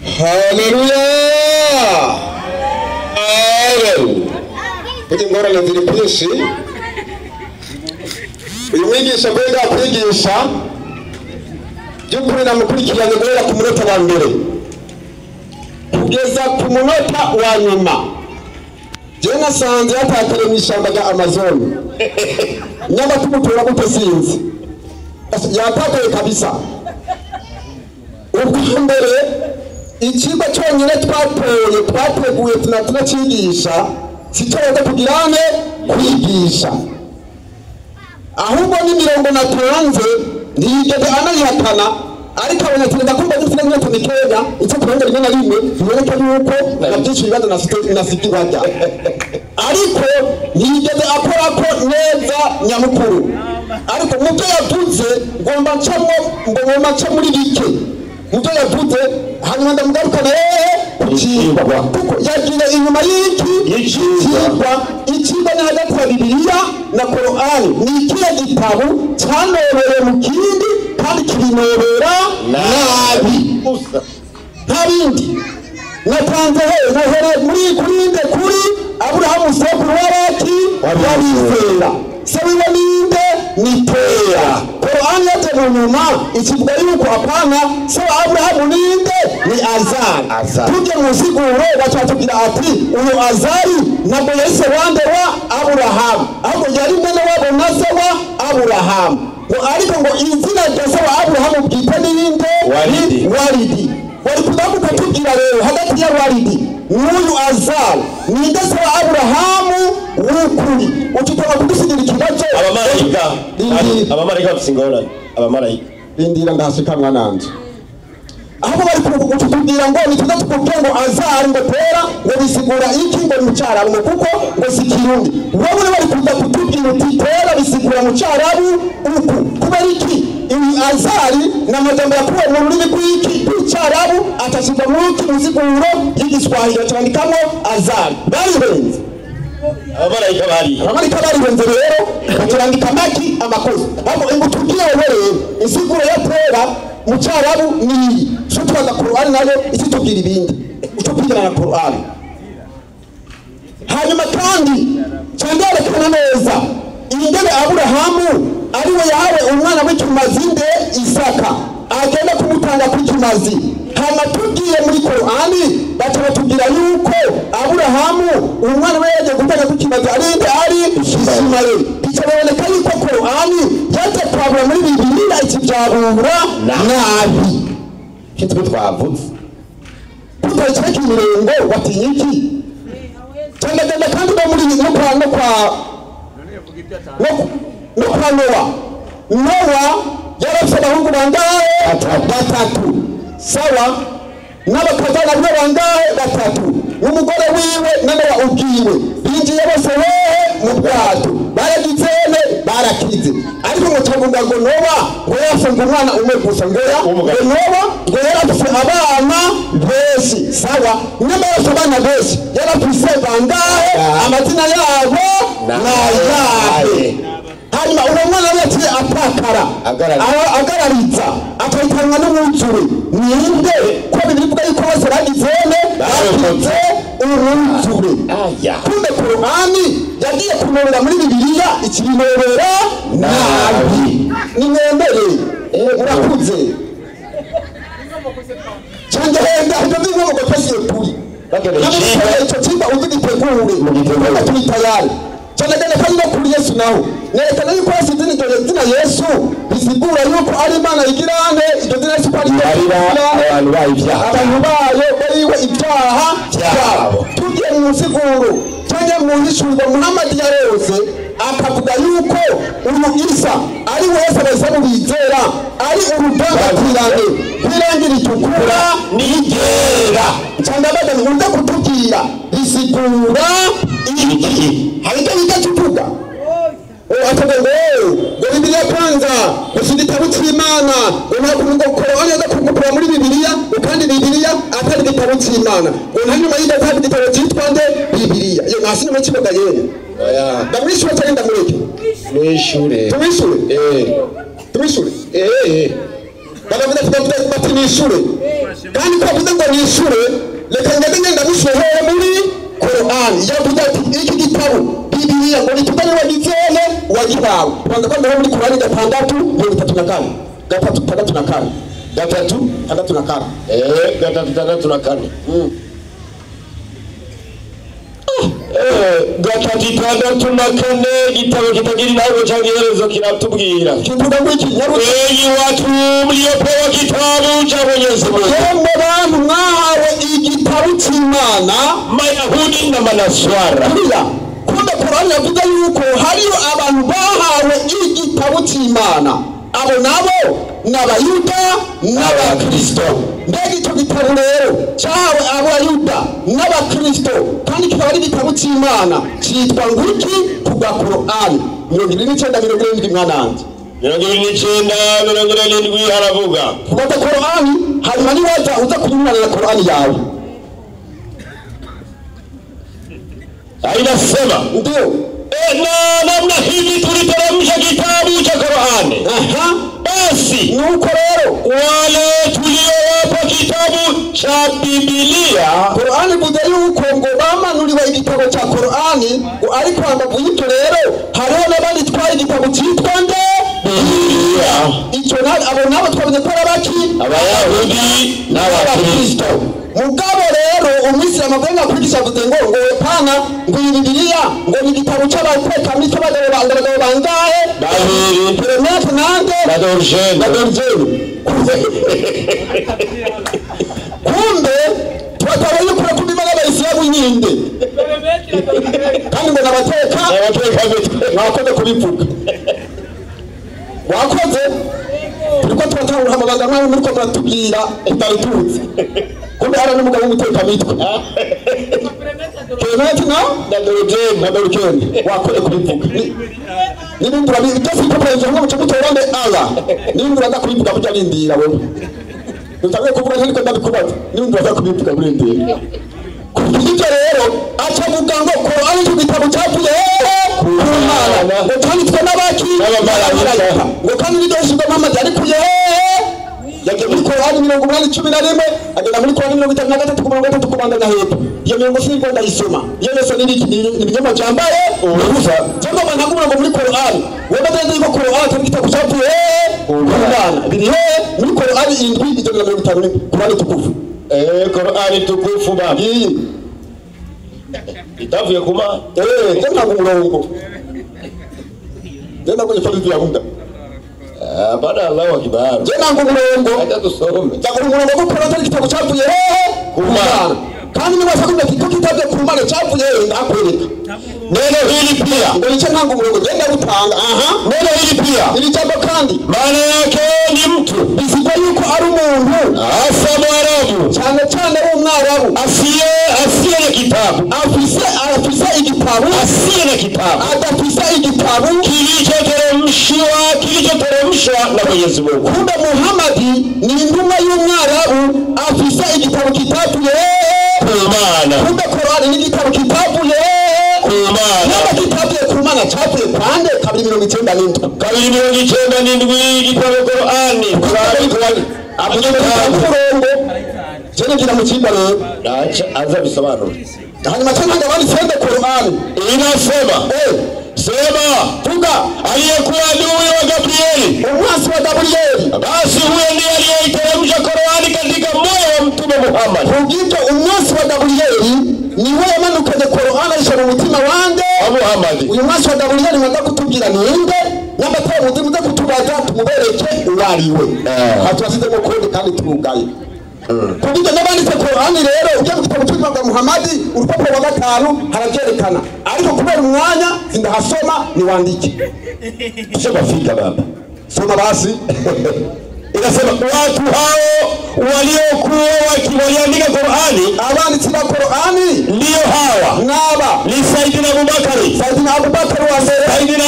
Haleluya. Amen. Burya ingorane ziri kwinshi. Uyu mwigisha mbega kwigisha by'ukuri namukurikiranye guhera ku munota wa mbere kugeza ku munota wa nyuma. Jewe nasanze yatakariye mu ishyamba rya Amazon. Nyama tumutora gute sinzi. Yatakaye kabisa. Ubwa mbere ikigo cyonyine twatoye twateguye tunacigisha si cyo baza kugirane kwigisha, ahubwo n'imirongo natanze ntiyigeze anayihakana, ariko abanyatereza kumva dufite nk'iyo mikeya icyo turenga rimwe na rimwe biboneka yuko na byinshi ibibazo nafite bajya, ariko ntiyigeze akora ko neza nyamukuru. Ariko mu byo yavuze ngomba ncamo, ngomba nce muri bike mu byo yavuze, hanyuma ndamugarukana ku kigwa, kuko yagiye inyuma y'iki y'ikigwa. Ikigwa ni hagati ya Bibiliya na Korani. Ni ikihe gitabo cyanoreye mu kindi kandi kibinobera nabi? Nta bindi natanze he nahere muri kurinde kuri Aburahamu sokuru w'abaki w'abizera, se wiwe ninde? Ni Tera. Korani yaje mu nyuma ikivuga yuko apana se wa Aburahamu ninde? Ni Azari. Tujye mu nsiguro baca batubwira ati uyu Azari ntabwo yari se wande wa Aburahamu, ahubwo yari mwene wabo na se wa Aburahamu. Ngo ariko ngo izina rya se wa Aburahamu bwite ninde? Ni Walidi. Wari kudamuka tubwira rero hagati ya Walidi n'uyu Azari ninde se wa Aburahamu w'ukuri? Ucitanga kudusigira ikibazo. Abamarayika, abamarayika bafite ingorane. Abamarayika rindira ndahashika mwananje. Ahubwo bari kutubwira ngo nituza tukubwira ngo Azari ngo Tera ngo bisigura iki ngo mu Cyarabu, ngo kuko ngo si Kirundi. Wowe bari kuza kutubwira uti Tera bisigura mu Cyarabu uku, kubera iki? Ibi Azari na majambo yakuwe mu rurimi rw'iki rw'Icyarabu atashyirwa mu iki musiguro y'Igiswahili cyandikamo Azari. Barihenze. Abamarayika bari. Abamarayika barihenze rero baturandika maki amakosa. Ahubwo ngo tubwire wowe rero insiguro ya Tera mu Cyarabu ni iyi. So tubaza Korani nayo isitubwira ibindi. Utubwira na Korani. Hanyuma kandi cyanderekana neza ingene Aburahamu ari we yahawe umwana w'ikimazi nde Isaka agenda kumutanga ku kimazi. Hama tugiye muri Korani baca batubwira yuko Aburahamu umwana we yagiye gutanga ku kimazi ari nde? Ari Ishimayeli. Bica biboneka yuko Korani yaje kwabura muri Bibiliya ikibyabura nabi. Kitwe twavuze tutayiceka imirongo watinye iki? Cyangwa kandi no muri no kwa no kwa no kwa Nowa. Nowa yarafise abahungu bangahe? Batatu. Sawa n'abakazana biwe bangahe? Batatu. N'umugore wiwe na Nowa ubwiwe binjiye bose wehe mu bwato, baragizene barakize. Ariko ngo cyavuga ngo Nowa ngo yafunga umwana umwe gusa, ngo ya Nowa ngo yarafise abana benshi. Sawa, nyamara yarafise abana benshi, yarafise bangahe? Amazina yabo nayahe? Hanyuma uwo mwana yaciye atakara agarariza akahitanwa n'umwuzure. Ninde ko Bibiliya ivuga yuko bose bagizene bakize umwuzure? Kumbe Korani yagiye kunobera muri Bibiliya ikibinobera nabi. Nimwembere murakuze cyangwa henda ibyo by'inkomoko twese turi icyo cyimba uzi gitegure turi tayari. Cyane cyane kandi no kuri Yesu naho nerekana yuko Yesu izina iryo zina Yesu bisigura yuko ari Imana igirane iryo zina Yesu ko ari abantu bayo ibyaha, abantu bayo bariwe ibyaha byabo. Tugiye mu nsiguro cyangwa mu hishurwa Muhammad yarose akavuga yuko uyu Isa ari wese abazamu bizera ari urudangatirane kwirangira itukura n'igera. Cyangwa badani uza kutubwira bisigura iki? Hari icyo bita tuvuga atavuga ngo ngo Bibiliya kwanza ngo si igitabo cy'Imana, ngo ntabwo ngo Korani aza kugukura muri Bibiliya, ngo kandi Bibiliya atari igitabo cy'Imana, ngo nta nyuma y'ibyo atari igitabo cyitwa nde? Bibiliya. Iyo nta sinema kivuga yene. Ndamwishyura cyangwa ndamureke? Mwishure. Tumwishure? Tumwishure? Baravuga bati nishure. Kandi ko avuze ngo nishure, reka ngende ngenda mushohere muri Qur'an. Yavuze ati iki gitabo Bibiliya ngo nitutane wagizene wagihawe. Kwanza ko mbere muri Qur'an 6:34. 3:64. 3:64. 3:64. 3:64 igitabo kitagira intango canke iherezo kiratubwira. Kivuga ngo iki? Enyi watu mliopewa kitabu cha Mwenyezi Mungu, yemwe bantu mwahawe igitabo c'Imana, Mayahudi na Manaswara. Kuriya kumbe Qur'an yavuze yuko hariyo abantu bahawe igitabo c'Imana, abo nabo n'Abayuda n'Abakristo. Mbega icyo gitabo rero cyahawe Abayuda n'Abakristo kandi kikaba ari igitabo c'Imana, cyitwa nguki? Kubwa Qur'an 29:77 mwananje. 29:77 haravuga kubaza Qur'an, hanyuma niwaza uza kunyurana na Qur'an yawe. Inasema ndio na namna hivi tuliteremsha kitabu cha Qur'ani. Basi nuko rero wale tuliowapa kitabu cha Biblia, Qur'ani ivuze yuko ngo bamanuriwe igitabo cha Qur'ani, ngo ariko hambavu y'ibyo rero hariho n'abandi twaye igitabo cyitwa nde? Biblia. Icyo abo nabo twabonye ko ari abaki? Abayahudi n'Abakristo. Mugabo rero umwisilamu avuga ngo akwigisha avuze ngo ngo wepana ngo iyi Bibiliya ngo ni igitabo c'abatekamike abagabo bangahe? Babiri. Peremete nande? Na Dorjene. Na Dorjene. Kumbe twatabonye kure kumbe imana y'Abayisilamu nyinde. Kandi ngo nabateka? Nabateka. Mwakoze kubivuga. Wakoze? Turiko turatangura amabanga mwawe muriko muratubwira tutari tuzi. Kumbe hara n'umugabo w'umutekamutwe. Peremete na? Na Dorjene. Na Dorjene. Wakoze kubivuga. N'ibindi urabizi byose bikoresheje hamwe muco mutorande Allah. N'ibindi uraza kubivuga burya rindira wewe. Utangiye kuvuga ariko ndabikubaza. N'ibindi uraza kubivuga burindira. Kubw'ibyo rero aca avuga ngo Qur'an icyo gitabo cyavuye hehe? Ku Mana. Ngo cyanditswe n'abaki? N'abamarayika. Ngo kandi n'iryo Muhammad yarikuye hehe? Yagiye muri Qur'an 8:11, agenda muri Qur'an 53:3 kubandanya hepfo. Iyo mirongo sinigwa ndayisoma. Iyo yose ni ibinyoma byambaye ubusa. Cyangwa abantu ntabwo ngo muri Qur'an. Wewe ndazi ko Qur'an atari igitabo cyavuye hehe? Ku Mana. Biri hehe? Muri Qur'an 7:54 Qur'an tukufu. Qur'an tukufu baba. Iyi. Itavuye kuma? Je ntabwo umurongo. Je ntabwo ifadizi ya hunda. Bada Allahu akbar. Je ntabwo umurongo. Acha tusome. Ntabwo umurongo ko Qur'an atari igitabo cyavuye hehe? Ku Mana. Kandi niba washaka ko kitabye ku Mana cyavuye hehe ndakwereka. Neno hili pia. Ngo icyo ntabwo umurongo genda gutanga. Neno hili pia. Iri jambo kandi maana yake ni mtu, bisigwa yuko ari umuntu hasa Mwarabu, cyane cyane w'umwarabu, asiye na kitabu, afise igitabo, asiye na kitabu, adafise igitabo kilichoteremshwa na Mwenyezi Mungu. Kumbe Muhammadi ni intumwa y'umwarabu afise igitabo kitavuye ku Mana. Kumbe Qur'an ni igitabo kitavuye ku Mana. Namba kitavuye ku Mana cyavuye kwande? 297. 297 igitabo Qur'ani. Umurongo. Je ngira mu cyimba rero. Acha aza bisobanura. Hanyuma cyangwa abandi sende Qur'an inasema sema vuga aliyekuwa adui wa Gabrieli, umwasi wa Gabrieli, basi huyo ndiye aliyeiteremsha Qur'ani katika moyo wa Mtume Muhammad. Kubw'ibyo umwasi wa Gabrieli niwe yamanukanye Qur'an ayishyira mu mutima wanjye wa Muhammad. Uyu mwasi wa Gabrieli mwenda kutubwira ninde? Nyamata muzi muze kutubaza tumubereke uwo ari we. Aha turasizemo kode kandi turugaye. Kubw'ibyo n'abanditse Qur'an rero ujya mu gitabo cy'ubuzima bwa Muhammad urupapuro rwa 5 harabyerekana, ariko kubera umwanya sindahasoma niwandike. Tushafika baba. Soma basi. Inasema watu hao waliokuwa wakiandika Qur'ani, abanditsi ba Qur'ani ndio hawa naba ni Saidina Abubakari, Saidina Abubakari wa mbere, Saidina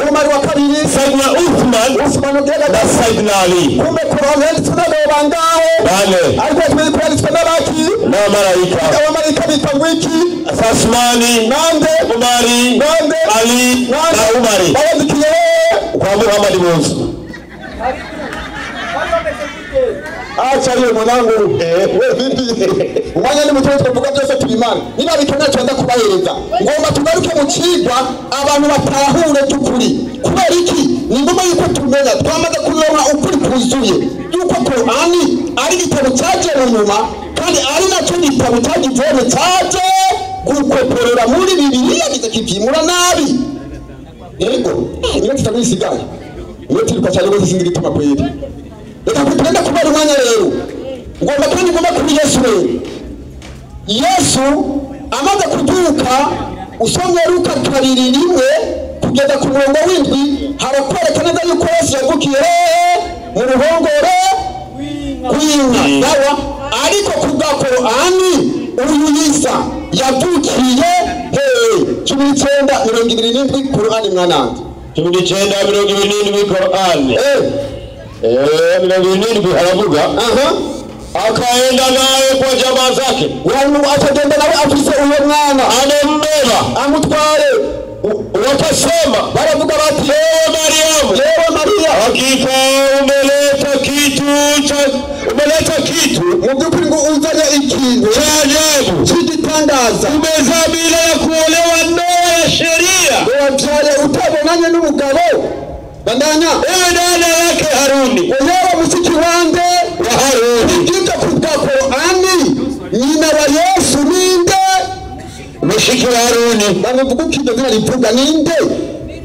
Umar wa kabiri, Saidina Uthman wa gatatu na Saidina Ali. Kumbe Qur'ani yanditswe n'abagabo bangahe? Bane. Ariko tumenye ko yanditswe n'abaki? N'abamarayika. Abamarayika bitwa ngwiki? Asmani, nande, Umari, nande, Ali na Umari. Bayandikiye kwa Muhammad Musa. Acha hiyo mwanangu. Wewe vipi? Umwanya ni muto twavuga byose tubimana. Niba bikeneye tubanza kubahereza. Ngomba tugaruke mu cigwa abantu batahure tukuri. Kubera iki? Ni ngombwa yuko tumenya twamaze kuronka ukuri kuzuye. Yuko Qur'ani ari igitabo cyaje mu nyuma kandi ari nacyo gitabo cyagize cyaje gukoporera muri Bibiliya kiza kivyimura nabi. Yego, niyo tutakwisigaye. Niyo turi cyane rwose sinzi gituma kweli. Reka tugende kubera umwanya rero. Ngomba kandi ngomba kuri Yesu rero. Yesu amaze kuduka usomye Luka 2:1 kugeza ku murongo w'indwi harakwereka neza yuko Yesu yavukiye mu ruhongore rw'inka. Sawa, ariko kubwa Qur'ani uyu Isa yavukiye hehe? 19:27 Qur'ani mwanangu. 19:27 Qur'ani. 27 haravuga. Akaenda naye kwa jamaa zake. Akagenda nawe afise uwo mwana anambeba amutware. Wakasema, baravuga bati ewe Mariamu, ewe Maria, hakika umeleta kitu mu by'ukuri ngo uzanye ikintu cha ajabu cy'igitangaza. Umezaa bila ya kuolewa ndoa ya sheria, wabyaye utabonanye n'umugabo. Bandanya. Ewe dada yake Haruni, wewe mushiki wanje wa Haruni. Ibyo kubwa Qur'ani nyina wa Yesu ninde? Mushiki wa Haruni. Bamuvuga uko iryo zina rivuga ninde?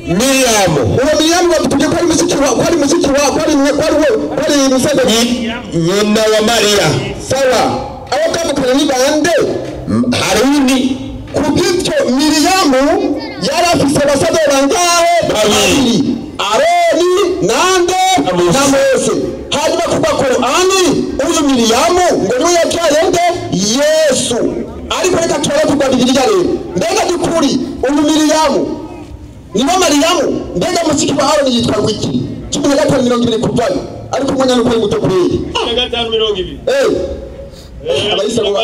Miriamu. Uwo Miriamu batubwiye ko ari mushiki wa, ko ari mushiki wa, ko ari ko ari we, ko ari musaza nyina wa Maria. Sawa. Abo kavukana ni bande? Haruni. Kubw'ibyo Miriamu yari afise abasaza bangahe? Babiri. Aroni nande na Mose. Hanyuma kubwa Qur'ani uyu Miriamu ngo niwe yabyaye nde? Yesu. Ariko reka turabe kubwa Bibiliya rero. Mbega by'ukuri uyu Miriamu niba Mariamu, mbega mushiki wa Aroni yitwa wiki? 15:20 kuvayo. Ariko umwanya nuko ari muto kweli. 15:20. Abayisilamu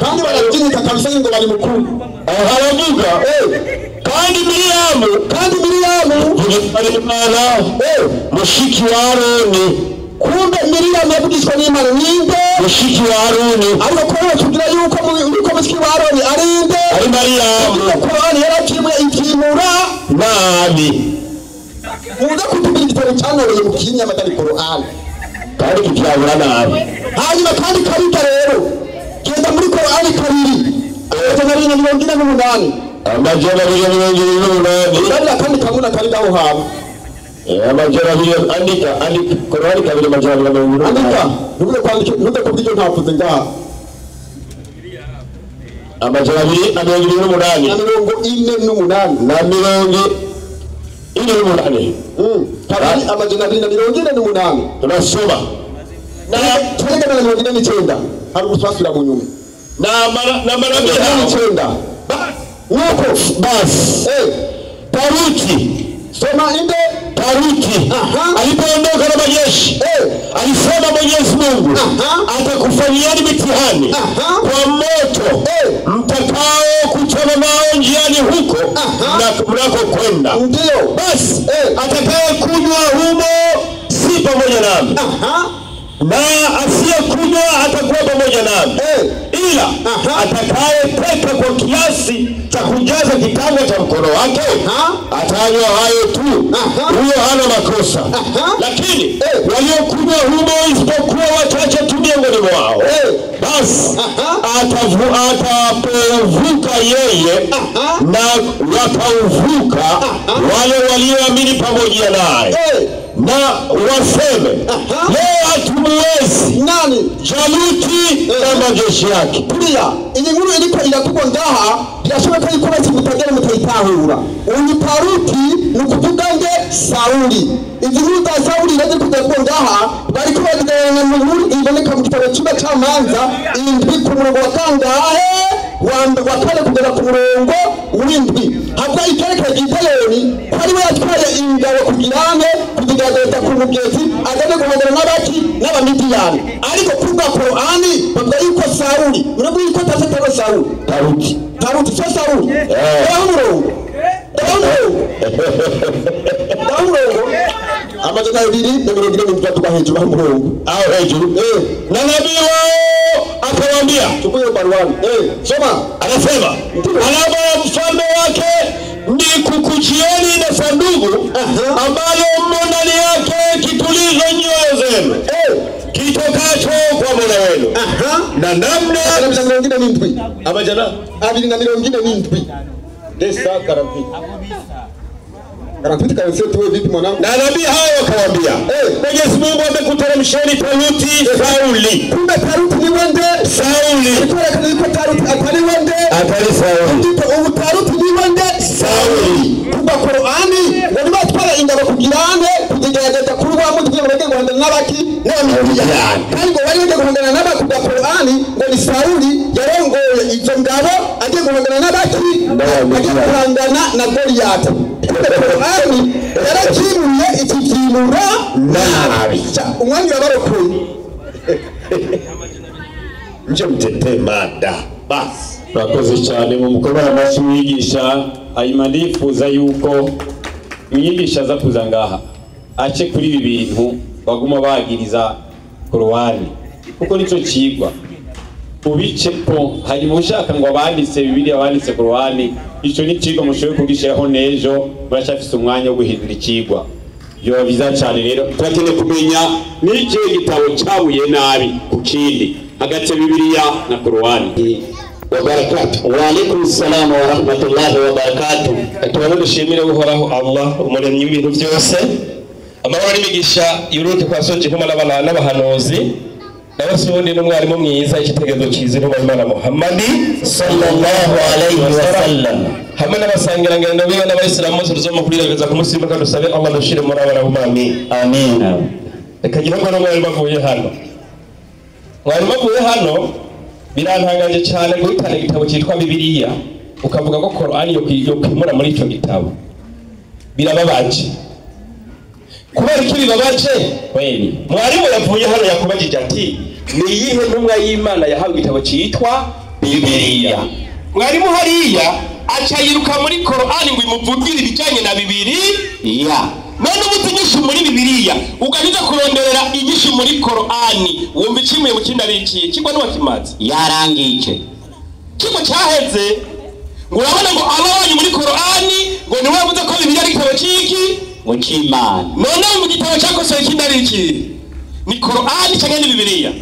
kandi barabyinyika kabisa ngo bari mukuru. Haravuga kandi Miriamu, kandi Miriamu Imana mushiki wa Aroni. Kumbe Miriamu yavugishwa n'Imana ninde? Mushiki wa Aroni. Ariko ko batubwira yuko mushiki wa Aroni ari nde? Ari Mariamu. Qur'ani yarakimwe ivyimura nabi. Muze kutubwira igitabo cyanoreye mu kinyamatari Qur'ani kandi kivyabura nabi. Hanyuma kandi karita rero genda muri Qur'ani kabiri 248. 248. Ndabira kandi kamuna kari gaho haba. Amajana abiri andika Qur'ani kabiri 248. Andika ntuze kwandika ntuze kuvuga ibyo ntavuze ngaha. 228 na 48 na 48. Kabiri 248. Tunasoma na turenga na 49 hari gusasira mu nyuma na manabii 9. Nuko basi Taruti, soma inde Taruti alipoondoka na majeshi alisema Mwenyezi Mungu atakufanyieni mitihani kwa moto mtakao kuchoma nao njiani huko mnako kwenda. Ndio. Basi atakaye kunywa humo si pamoja nami, na asiyekunywa atakuwa pamoja nami, ila atakayeteka kwa kiasi cha kujaza kitanga cha mkono wake atanywa hayo tu, huyo hana makosa. Lakini waliokunywa humo isipokuwa wachache tu miongoni mwao, basi atapovuka yeye na watauvuka wale walioamini pamoja naye, na waseme leo hatumuwezi nani? Jaluti na majeshi yake. Kuriya iyi nkuru iriko iravugwa ngaha birashoboka yuko bose mutagera mutayitahura. Uyu Taruti ni ukuvuga nge Sauli. Izi nkuru za Sauli rero ziriko ziravugwa ngaha bariko bazigereranya mu nkuru iboneka mu gitabo cy'abacamanza indwi ku murongo wa kangahe? Wa kane kugeza ku murongo w'indwi. Havuga ikerekana Gideyoni ko ariwe yatwaye ingabo kugira ngo kuzigaragaza ku mugezi agane guhangana n'abaki n'Abamidiyani. Ariko kubwa Qur'ani bavuga yuko Sauli, muravuga yuko atatwa Sauli. Taruti. Taruti sio Sauli. Dawo murongo. Dawo murongo. 247 hejuru aho murongo aho hejuru. Na nabii wao akawaambia, chukua baruani. Soma. Anasema alama ya mfalme wake ni kukujieni na sanduku ambalo mmo ndani yake kitulizo nyoyo zenu kitokacho kwa Mola wenu. Na namna 247 amajana 247 desa karampi Karampi tuwe vipi mwanangu? Na nabii hao wakawaambia, Mwenyezi Mungu amekuteremsheni Taluti Sauli. Kumbe Taluti ni wende Sauli. Kwa Taluti atali wende atali Sauli. Ndipo Taluti ni wende Sauli. Kumbe Qur'ani wali batwara ingabo kugirane kugerageza kurwa mu kugira ngo guhangana n'abaki n'abamidiyani. Kandi ngo bari bagiye guhangana n'abaki kwa Qur'ani ngo ni Sauli yarongoye izo ngabo agiye guhangana n'abaki agiye guhangana na Goliath. Qur'ani yarakimuye ikikimura nabi. Umwami yabarokoye. Nje mtetee mada basi. Urakoze cyane mu mukomera amashyi mwigisha. Hanyuma ndifuza yuko mwigisha aza kuza ngaha ace kuri ibi bintu baguma bagiriza Qur'ani kuko nico cigwa ubice ko hanyuma ushaka ngo abanditse Bibiliya abanditse Qur'ani ico ni cigwa mushoboye kugishiraho nejo muracafise umwanya wo guhindura icigwa. Byoba byiza cyane rero turakeneye kumenya n'ikihe gitabo cyabuye nabi ku kindi hagati ya Bibiliya na Qur'ani. Wabarakatuh. Wa alaikum salam wa rahmatullahi wa barakatuh. Tubanze dushimire Uhoraho Allah umuremyi w'ibintu byose. Amahoro n'imigisha yuruke kwa soje intumwa n'abahanuzi n'abasundi n'umwarimu mwiza icyitegererezo cyiza intumwa y'Imana Muhammadi sallallahu alayhi wa sallam hamwe n'abasangirangendo biwe n'abayisilamu bose tuzomukwirageza ku munsi w'imperuka. Dusabe Allah dushire muri abana amin. Amin. Reka ngira ngo n'umwarimu avuye hano. Mwarimu avuye hano birantangaje cyane guhitana igitabo cyitwa Bibiliya ukavuga ko Qur'ani yo kwimura muri ico gitabo. Birababaje. Kubera iki bibabaje? Kweli. Mwarimu yavuye hano yakubajije ati ni iyihe ntumwa y'Imana yahawe igitabo cyitwa Bibiliya? Mwarimu hariya aca yiruka muri Qur'ani ngo imuvugire ibijyanye na Bibiliya. None ubuze inyishu muri Bibiliya ugahiza kuronderera inyishu muri Qur'ani wumva ikimuye mu kindi ariciye kigwa n'uwakimaze yarangije kigo cyaheze ngo urabona ngo ababonye muri Qur'ani ngo niwe yavuze ko Bibiliya ari igitabo cy'iki ngo cy'Imana. None mu gitabo cyakosoye ikindi ariciye ni Qur'ani cyangwa ni Bibiliya?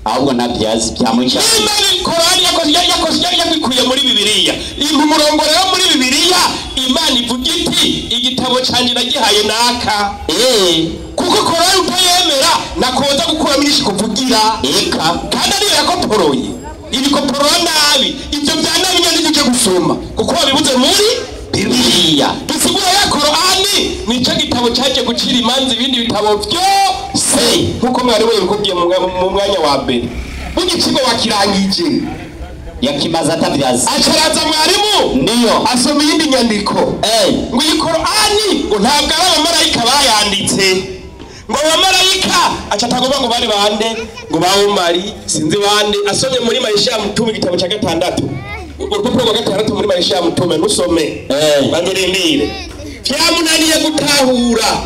Ahubwo nabyazi byamuca. Nimba Qur'ani yakoze yakwikuye muri Bibiliya impa umurongo rero muri Bibiliya Imana ivuga iti igitabo canje nagihaye naka. Kuko Qur'ani utayemera nakoza gukuramo inyishu kuvugira eka kandi ariyo yakoporoye ibikoporora nabi ibyo bya nabi nyine uje gusoma kuko wabibuze muri Bibiliya. Bisigura ya Qur'ani nico gitabo cyaje gucira imanza ibindi bitabo byose nkuko mwari we yabikubwiye mu mwanya wa mbere. Bugicigo wakirangije yakimaze atabyazi. Acaraza mwarimu niyo asoma iyindi nyandiko ngo iyi Qur'ani ngo ntabwo ari abamarayika bayanditse ngo abamarayika aca atagomba ngo bari bande ngo ba Umari sinzi bande. Asomye muri Maisha ya Mtume igitabo cya 6 urupapuro rwa 6 muri Maisha ya Mtume nusome banzurindire byamunaniye gutahura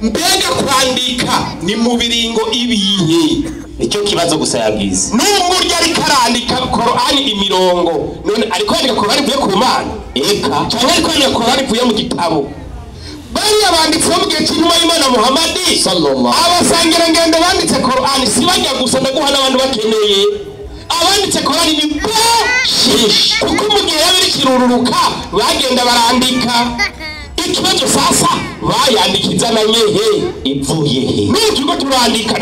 mbega kwandika ni mu biringo ibihe nicyo kibazo gusa yabwize. Nubwo urya ariko arandika Qur'ani imirongo none ariko yandika Qur'ani ivuye ku Mana eka cyangwa ariko yandika Qur'ani ivuye mu gitabo. Bariya banditse bo mu gihe cy'intumwa y'Imana Muhammadi sallallahu abasangirangendo banditse Qur'ani si bajya gusa ndaguha n'abantu bakeneye abanditse Qur'ani ni benshi kuko mu gihe yaba ikirururuka bagenda barandika. Ikibazo sasa bayandikiza na nyehe ivuye he? N'ubu turiko turandika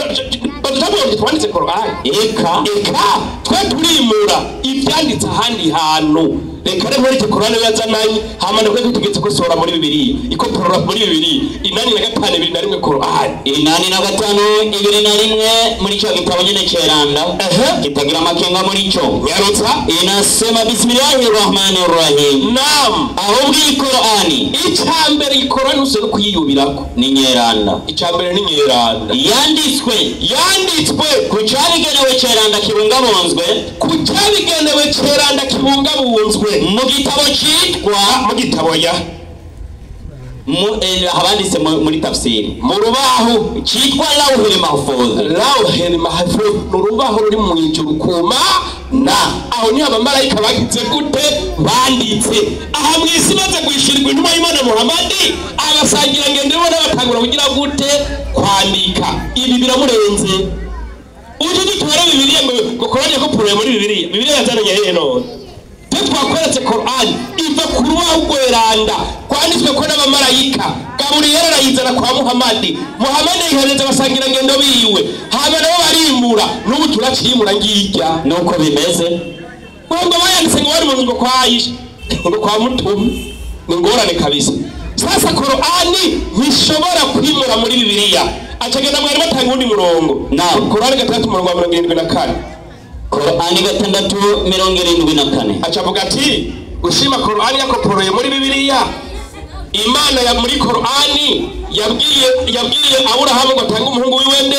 badutabonye twanditse Qur'ani eka eka twe turimura ibyanditse ahandi hantu. Reka rero muri Qur'ani yazananye hama ndakwe tugetse kosora muri Bibiliya ikoporora muri Bibiliya 85 21 Qur'ani 85 21 muri cyo gitabo nyene ceranda kitagira amakenga muri cyo nyarutsa inasema bismillahir rahmanir rahim. Naam. Ahubwo iyi Qur'ani icambere Qur'ani usoro kuyiyubirako ni nyeranda icambere ni nyeranda yanditswe ku cyabigenewe ceranda kibungabunzwe ku cyabigenewe ceranda kibungabunzwe mu gitabo cyitwa mu gitabo ya Abanditse muri tafsiri mu rubaho cyitwa Lauhil Mahfuz. Lauhil Mahfuz ni urubaho ruri mu ijuru kuma na aho niho abamarayika bagize gute banditse. Aha mu isi maze guhishirirwa intumwa y'Imana Muhammadi, abasangira ngendo bo batangura kugira gute kwandika. Ibi biramurenze. Uje dutora Bibiliya ngo Korani yakoporoye muri Bibiliya. Bibiliya yazananye hehe none? Twakweretse Korani iva ku rubaho rweranda kwanditswe ko n'abamarayika. Gaburiyeli arayizana kwa Muhammadi, Muhammadi ayihereza abasangira ngendo biwe, hama nabo barimbura. N'ubu turacimura ngirya nuko bimeze. Ngo bayanditse ngo bari mu nzu kwa Aisha ngo kwa Mutume. Ni ngorane kabisa. Sasa Korani ntishobora kwimura muri Bibiliya. Acagenda mwari batanga undi murongo. Naam. Korani 6 umurongo wa 74. Korani 6:74 acavuga ati ushima Korani yakoporoye muri Bibiliya. Imana ya muri Korani yabwiye Aburahamu ngo atange umuhungu wiwe nde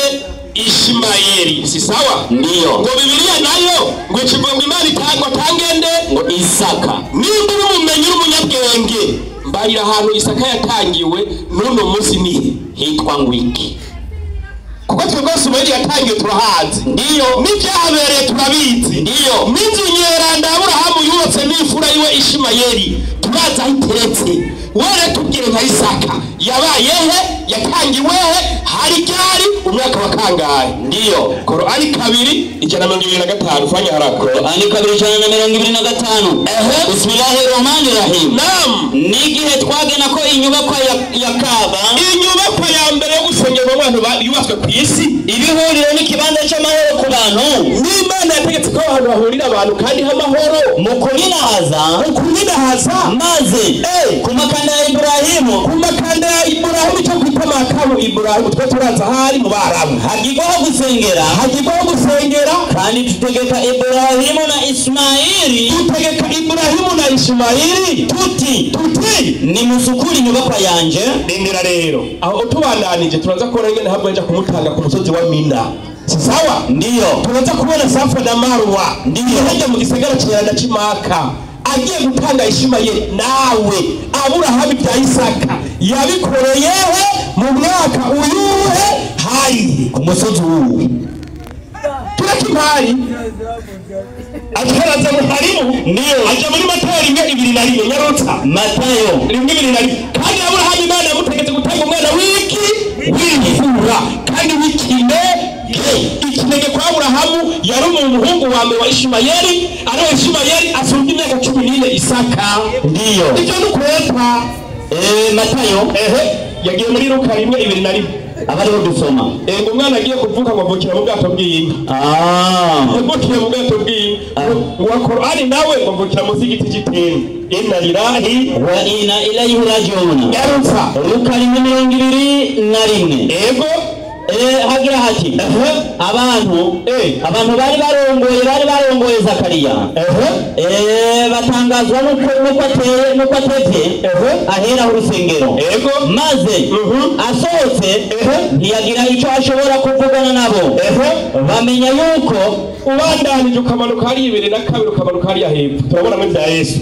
Ishimayeli, si sawa? Ndiyo. Ngo Bibiliya nayo ngo ikivuga ngo Imana itangwa tangende ngo Isaka. Nimba uri umumenyi uri umunyabwenge, mbarira ahantu Isaka yatangiwe n'uno munsi nihe hitwa ngwiki? Kuko twebwe Ishimayeli yatangiwe turahazi. Ndiyo. N'ibyahabereye turabizi. Ndiyo. N'inzu nyeranda Aburahamu yubatse n'imfura yiwe Ishimayeli turazi aho iteretse. Were tubwire nka Isaka yabayehe, yatangiwehe, hari ryari, umwaka wa kangahe? Ndiyo. Korani 2:125 fanya haraka. Korani 2:125. Bismillahir Rahmanir Rahim. Naam. N'igihe twagena ko inyubakwa ya Kaaba, inyubakwa ya mbere yo gusengerwamo abantu yubatswe ku isi, ibihuriro n'ikibanza cy'amahoro ku bantu. N'Imana yategetse ko ahantu hahurira abantu kandi h'amahoro mu kubinahaza, mu kubinahaza, maze ku makanda ya Ibrahimu, ku makanda ya Ibrahimu cyo kwita makamu Ibrahimu twe turaza hari mu Barabu, hagirwaho gusengera, hagirwaho gusengera. Kandi tutegeka Ibrahimu na Ismaili, tutegeka Ibrahimu na Ismaili tuti nimusukure inyubakwa yanje. Rindira rero aho utubandanije turaza kubona ingene habwo nja kumutanga ku musozi wa Mina, si sawa? Ndiyo. Turaza kubona Safa na Marwa. Ndiyo. Hajya mu gisagara cyeranda c'Imaka agiye gutanga Ishimayeli. Nawe Aburahamu bya Isaka yabikoreyehe mu mwaka uyuhe hari ku musozi wuwe? Turakimari ataraza muharimu. Ndiyo. Aja muri Matayo 1:21 nyarutsa. Matayo 1:21. Kandi Aburahamu Imana yamutegetse gutanga umwana w'iki w'imfura kandi w'ikinege. Ikinege kwa Aburahamu yari umuhungu wa mbere wa Ishimayeli, ariwe Ishimayeli asumbye imyaka 14 Isaka. Ndiyo. Icyo ni ukweta. Matayo yagiye muri Luka 1:21 abariho dusoma. Ngo umwana agiye kuvuka ngo avukira mu bwato bw'inka. Yavukiye mu bwato bw'inka. Ngo Korani nawe ngo avukira munsi y'igiti cy'itende. Inna lillahi wa inna ilayhi raji'un. Nyarutsa. Luka 1:21. Ego. Hagira hati abantu bari barongoye Zakariya. Batangazwa nuko ateye ahera urusengero. Maze asohotse ntiyagira icyo ashobora kuvugana nabo. Bamenya yuko ubandanije ukamanuka hari 22 ukamanuka hari hepfo turabona muri bya Yesu.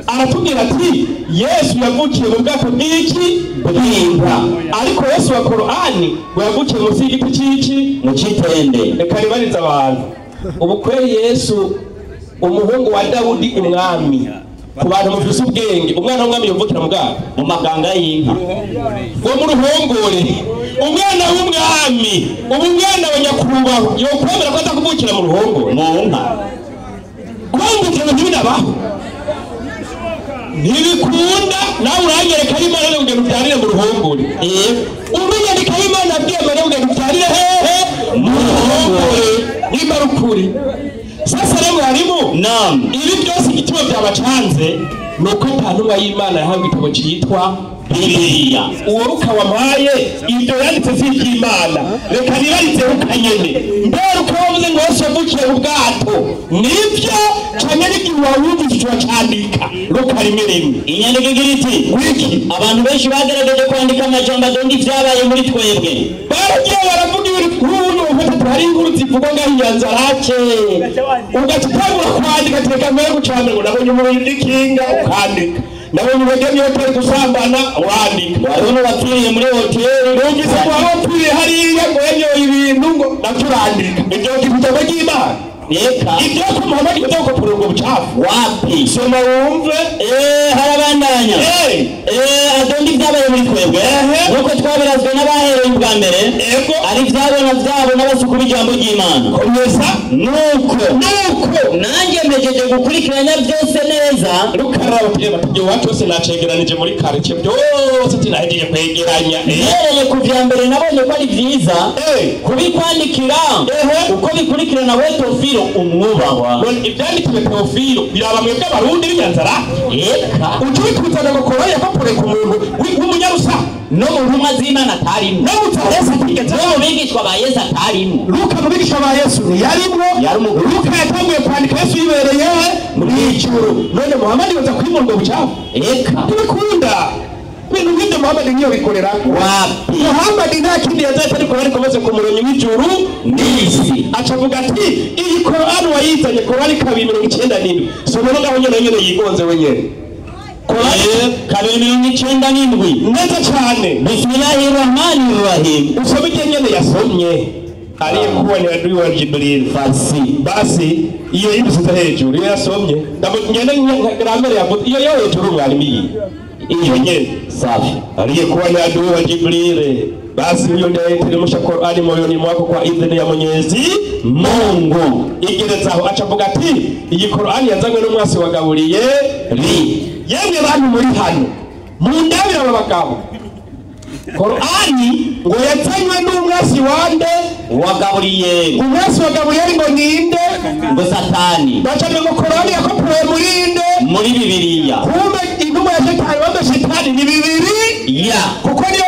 Aratubwira ati Yesu yavukiye mu bwato bw'iki bw'inka, ariko Yesu wa Korani ngo yavukiye munsi y'igiti cy'iki mu cyitende. Reka nibarize abantu ubu kweri Yesu umuhungu wa Dawudi umwami, ku bantu mufise ubwenge, umwana w'umwami yavukira mu bwato mu maganga y'inka ngo mu ruhongore. Umwana w'umwami ubu umwana wa nyakubahwa yokwemera ko atakuvukira mu ruhongore mu nka? Kwambukira ntibinabaho, ntibikunda. Nawe uranyereka Imana yo kugenda ubyarire mu ruhongore. Umenyereka Imana abwiye Mariya kugenda ubyarire hehe? Mu ruhongore. Nimba ari ukuri. Sasa rero mwarimu, Naam. ibi byose igituma byabacanze ni uko nta ntumwa y'Imana yahawe igitabo cyitwa Bibiliya. Uwo Luka wampaye ibyo yanditse si iby'Imana. Reka nibarize Luka nyene. Mbe Luka wavuze ngo Yesu yavukiye mu bwato, nibyo canke n'igihe wawumvise uracandika? Luka 1:1. Inyandiko igira iti Wiki. Abantu benshi bagerageje kwandika amajambo adonda ivyabaye muri twebwe. Baragiye baravuga ibintu nk'ubu ufite hari inkuru zivugwa ngaho inyanza rake, ugaca utangura kwandika teka mbere gucana ngo nabonye umuntu y'ikinga ukandika. Nabonye bagiye hoteli gusambana urandika. Wabona bapfiriye muri hoteli. Numvise ko wapfiriye hariya ngo yanyoye ibintu ngo navyo urandika. Ibyo ijambo ry'Imana. Reka. Ibyo ko Muhammad yavuze ko kurongo bucafu. Wapi? Soma wumve. Harabandanya. Adondi ibyabaye muri twebwe. Nuko twabirazwe n'abahereye ubwa mbere. Ego. Ari ibyabona byabo n'abasuku b'ijambo ry'Imana. Komeza. Nuko nanjye mpejeje gukurikiranya byose neza. Rukaraba ibyo wacu hose nacegeranije muri quartier byose tinahejeje kwegeranya. Mpereye ku vya mbere nabonye ko ari vyiza kubikwandikira uko bikurikirana we Teofilo umwubahwa. Ibyandikiwe Teofilo biraba mwebwe abarundi b'Inyanzara. Eka. Ucubikuzana ngo koraya yakopore ku muntu w'umunyarusa no mu ntumwa z'Imana atarimwo. No mu Yesu atigeze. No mu bigishwa ba Yesu atarimwo. Luka mu bigishwa ba Yesu ntiyarimwo. Luka yatanguye kwandika Yesu yibereye mu ijuru. None Muhammad yoza kwimura ubwo bucafu. Eka. Ntibikunda. Ibintu nk'ibyo Muhammad niyo bikorera. Wapi? Muhammad nta kindi yazaye ariko bari kumaze ku muremyi w'ijuru n'isi. Aca avuga ati iyi Korani wayizanye Korani 297. Soma ngaho nyene yigonze wenyene. Korani 297. Neza cyane. Bismillahirrahmanirrahim. Usome ibyo nyene yasomye. Aliyekuwa ni adui wa Jibril. Fasi. Basi iyo ibisize hejuru iyo yasomye. Ndamugende grammaire yavuze iyo yo hejuru mwarimu iyi. Iyo nyene. Safi. Aliyekuwa ni adui wa Jibril. Basi huyo ndiye aliteremsha Qur'ani moyoni mwako kwa idhini ya Mwenyezi Mungu. Igereza aho aca avuga ati iyi Qur'ani yazanywe n'umwasi wa Gaburiyeli. Yemwe bantu muri hano mundabira aba bagabo. Qur'ani ngo yazanywe n'umwasi wande wa Gaburiyeli. Umwasi wa Gaburiyeli ngo ninde? Ngo Satani. Baca ngo Qur'ani yakopoye muri nde? Muri Bibiliya. Kumbe intumwa ya Shetani wambe Shetani ni Bibiliya. Kuko niyo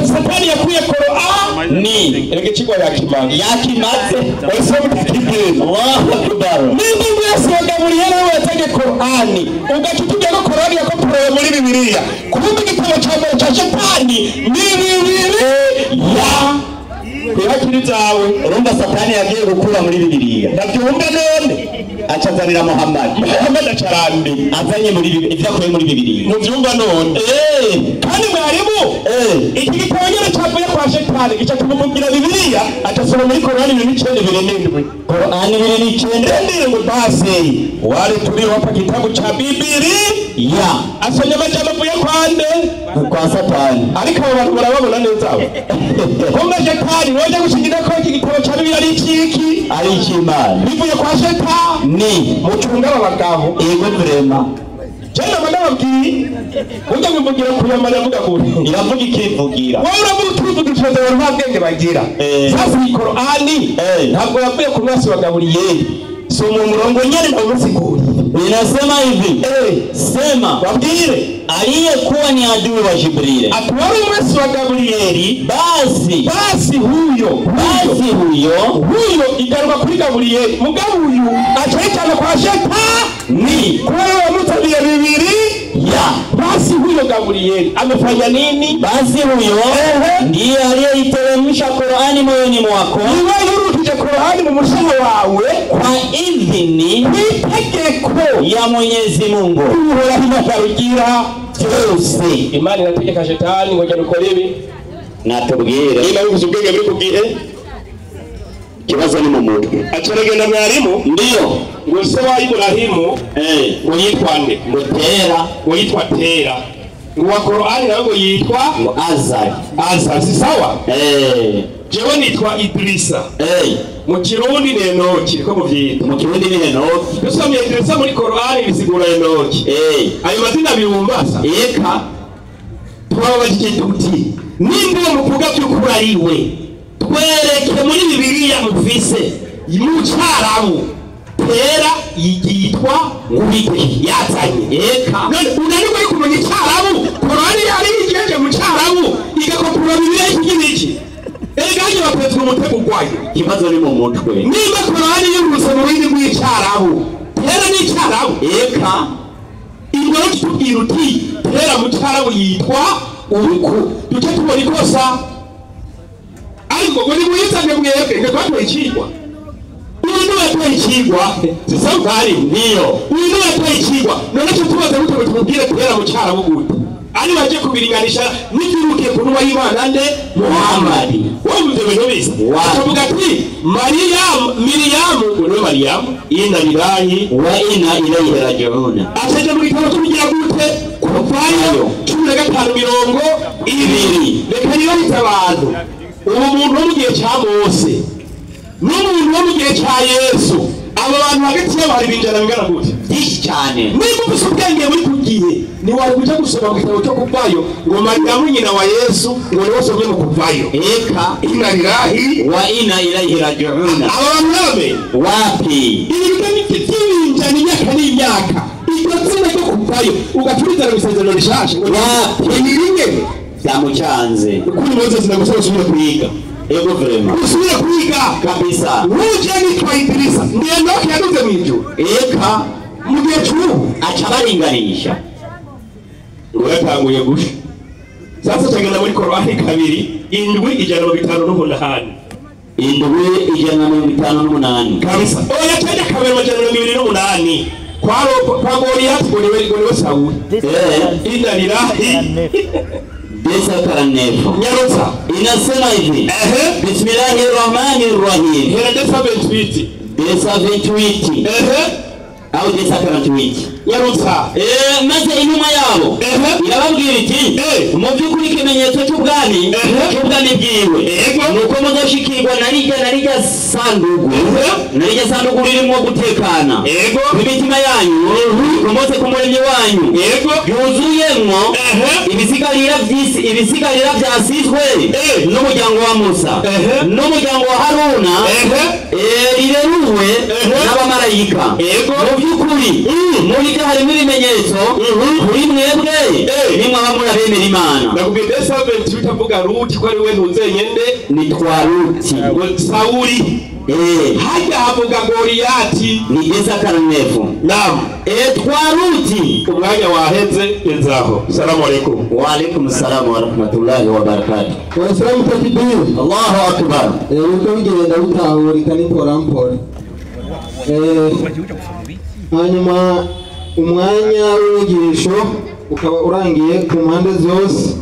Satani yakuye Qur'ani. Erega ikigwa yakimaze. Yakimaze. Wese Allahu Akbar. Nimba umwasi wa Gaburiyeli we yazanye Qur'ani, ugaca utubwira ko Qur'ani yakopoye muri Bibiliya. Kumbe igitabo cya mbere cya Shetani ni Bibiliya. Kwihakira ibyawe. Urumva Satani yagiye gukura muri Bibiliya. Ndabyumva none. Aca azanira Muhammad. Muhammad acarandi. Azanye muri Bibiliya ibyo akuye muri Bibiliya. Mubyumva none. Kandi mwarimu iki gitabo nyene cyavuye kwa Shetani gica kumubwira Bibiliya aca asoma muri Korani 29:27. Korani 29 ngo basi wale tuliowapa kitabu cha Bibiliya. Asomye amajambo avuye kwa nde? Kwa Satani. Ariko abo bantu barababona neza abo. Kumbe Shetani woje gushingira ko iki gitabo cha Bibiliya ari ikiki? Ari icy'Imana. Bivuye kwa Shetani. Mucunga aba bagabo. Yego vrema. Jana ndababwiye ujya kuvugira kuyamara avuga ngo iravuga ikivugira. Wowe uravuga ukivuga ikibazo abantu nta bwenge bagira. Sasa iyi Korani ntabwo yavuye ku mwasi wa Gaburiyeli. Soma umurongo nyene ndawusiguriye. Inasema hivi. Sema. Wabwire. Aliyekuwa ni adui wa Jibril. Atwara umwasi wa Gaburiyeli. Basi. Basi huyo. Basi huyo. Huyo igaruka kuri Gaburiyeli. Mugabo uyu aca kwa Shetani. Kwa hiyo wamutabiye Bibiliya. Basi huyo Gaburiyeli amefanya nini? Basi huyo ndiye aliyeiteremsha Qur'ani moyoni mwako. Niwe yurukije Qur'ani mu mutima wawe kwa idhini itegeko ya Mwenyezi Mungu. Uhoraho Imana byose. Imana irategeka Shetani ngo jya ukore ibi. Natubwire. Niba bivuze ubwenge buri kubwihe? Kibazo ni mu mutwe. Acaragenda mwarimu? Ndiyo. Ngo se wa Ibrahimu ngo yitwa nde? Ngo Tera. Ngo yitwa Tera. Ngo wa Qur'ani nawe ngo yitwa ngo Azar. Azar si sawa? Jewe nitwa Idrisa. Mu Kirundi ni Enoki ko muvyita. Mu Kirundi ni Enoki. Dusomye Idrisa muri Qur'ani bisigura Enoki. Ayo mazina bibumbasa. Eka. Twababajije tuti nimba muvuga by'ukuri ari we twereke muri Bibiliya mufise mu Cyarabu Tera yitwa ngubiki yazanye. Eka. None unanirwa kumenya Icyarabu? Korani yari igeje mu Cyarabu igakopura Bibiliya y'iki. Erega bakwetwa umutego gwayo. Ikibazo ni mu mutwe. Niba Korani yuruse mu rurimi rw'Icyarabu, Tera ni Icyarabu. Eka. Ingoro tubwira uti Tera mu Cyarabu yitwa uku. Duce tubona ikosa. Ariko ngo nimuyizane mwebwe ngo twatoye ikigwa. Uyu yatoye ikigwa sisabari Ndiyo. Uyu yatoye ikigwa none cyo tubaza gute tumubwire kubera mu cyarabu gute ari baje kubiringanisha n'ikiruke ku ntumwa y'Imana nde Muhammad. Wumva ibintu bisa akavuga ati Mariam Miriam ngo Mariam inna lillahi wa inna ilayhi raji'un. Asaje mu gitabo cy'ubugira gute kuvayo 15:20. Reka niba abantu ubu muntu wo mu gihe cya Mose n'umuntu wo mu gihe cya Yesu abo bantu hagati yabo hari ibinjana bingana gute byinshi cyane. Niba ufise ubwenge buri ku gihe ntiwari kuja gusoma mu gitabo cyo kuvayo ngo Mariyamu nyina wa Yesu ngo niwe usomye mu kuvayo. Eka inna lillahi wa inna ilayhi raji'un. Aba bantu babe wapi ibintu by'ibinjana imyaka n'imyaka iryo zina ryo kuvayo ugacurizana mu isezerano rishasha wapi ni rimwe byamucanze. Ukuri Moses nagusaba usubire kwiga. Ego vrema usubire kwiga kabisa. Uje nitwa Idrisa ndiye ndoki yaduze mu ijuru. Eka mu gihe cy'ubu aca baringanisha ngo yatanguye gusha. Sasa tugenda muri Korani 2 7 158. 7 158 kabisa. Oya cyane 2 28 kwa Goliath ngo niwe Sauli. Inna lillahi Desa karanefo. Nyarutsa inasema hivi. Bismillahirrahmanirrahim. Hera desa 28. Desa 28. Au desa 48. Nyarutsa. Maze inuma yabo irababwira iti mu by'ukuri ikimenyetso cy'ubwami bwiwe nuko muzoshikirwa na rijya sanduku na rijya sanduku ririmo gutekana imitima yanyu ikomotse ku muremyi wanyu yuzuyemwo ibisigarira by'isi ibisigarira byasizwe n'umuryango wa Musa n'umuryango wa Haruna rireruwe n'abamarayika. Mu by'ukuri muri byo harimo ibimenyetso kuri mwebwe nimwaba murabemera Imana. Nakubwiye desa 28 avuga Ruti ko ari we ntuzenyende ni Twaruti Sauli. Hajya havuga Goliyati ni desa 49. Naam. Twaruti umwanya waheze gezaho. Salamu alaykum. Wa alaykum salaam wa rahmatullahi wa barakatuh. Wa salamu takbir. Allahu akbar. Uko bigenda bitahurika ni porampora. Hanyuma umwanya w'inyigisho ukaba urangiye ku mpande zose.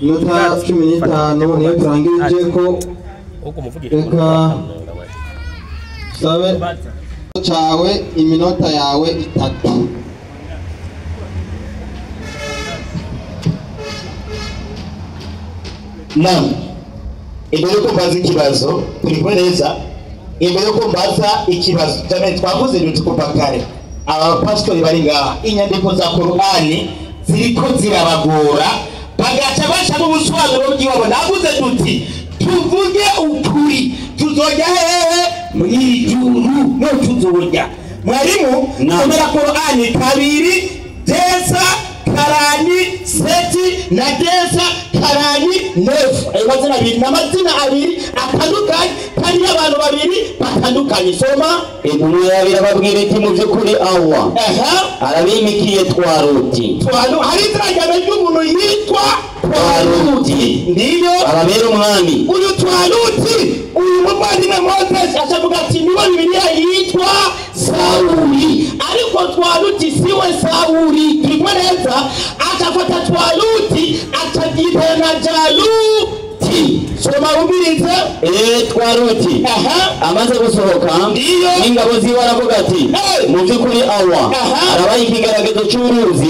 Inota 15 niyo turangije ko reka sabe cyawe iminota yawe 3. Naam. Imbere yuko mbaza ikibazo turi kumwe neza. Imbere yuko mbaza ikibazo cyane twavuze duti kuva kare aba pastori bari ngaha inyandiko za Korani ziriko zirabagora bagaca baca mu busobanuro bw'iwabo. Navuze duti tuvuge ukuri tuzojya hehe mu ijuru no tuzojya. Mwarimu somera Korani 2 desa karani seti na desa karani nefu. Ayo mazina abiri n'amazina abiri atandukanye kandi abantu babiri batandukanye. Soma. Intumwa yabo irababwira iti mu by'ukuri Allah arabimikiye Twaruti. Hari izina ry'umuntu yitwa Twaruti ndiyo arabera umwami. Uyu Twaruti uyu muvandimwe Moses ashavuga ati niwe Bibiliya yitwa Sauli ariko Twaruti siwe Sauli. Turi neza akafata Twaruti akabyita na Jaluti. Soma ubirize. Twaruti amaze gusohoka n'ingabo ziwe aravuga ati mu by'ukuri Allah arabaha ikigaragazo cy'uruzi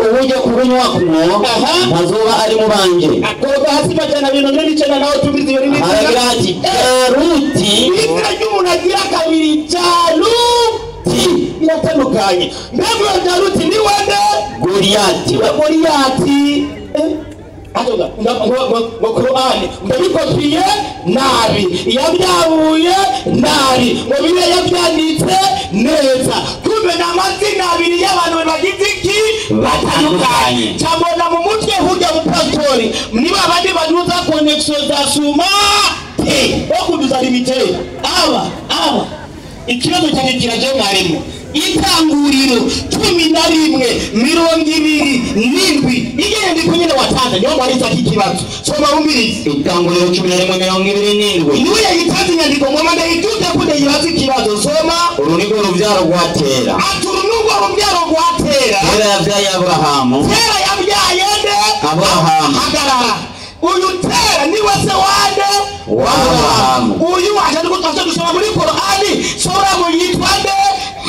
uburyo kurunywa kumwo ntazoba ari mu banje. Akoroga hasi 249 nawe tubizi iyo rimwe. Aragira ati Jaluti izina ry'umuntu agira kabiri Jaluti biratandukanye. Mbega Jaluti ni wande? Goliyati. Goliyati Adoga ngo Korani ndabikopiye nabi yabyabuye nabi ngo bire yabyanditse neza. Kumbe n'amazina abiri y'abantu bagize iki batandukanye. Cyabona mu mutwe hujya mu pastori niba abandi baduza connection za suma te okuduza limite aba ikibazo cyane kiraje mwarimu. Itanguriro 11:27 inyandiko nyine watanze niyo mbariza ikibazo. Soma wumvirize. Itanguriro 11:27 niwe yayitanze inyandiko ngoma ndayiduze ko ndayibaza ikibazo. Soma. Uru ni rwo rubyaro rwa Tera. Ati uru ni rwo rubyaro rwa Tera. Tera yabyaye Aburahamu. Tera yabyaye nde? Aburahamu. Hagarara. Uyu Tera niwe se wande? Wa Aburahamu. Uyu waje gutafasha gusoma muri Korani sura ngo yitwa nde?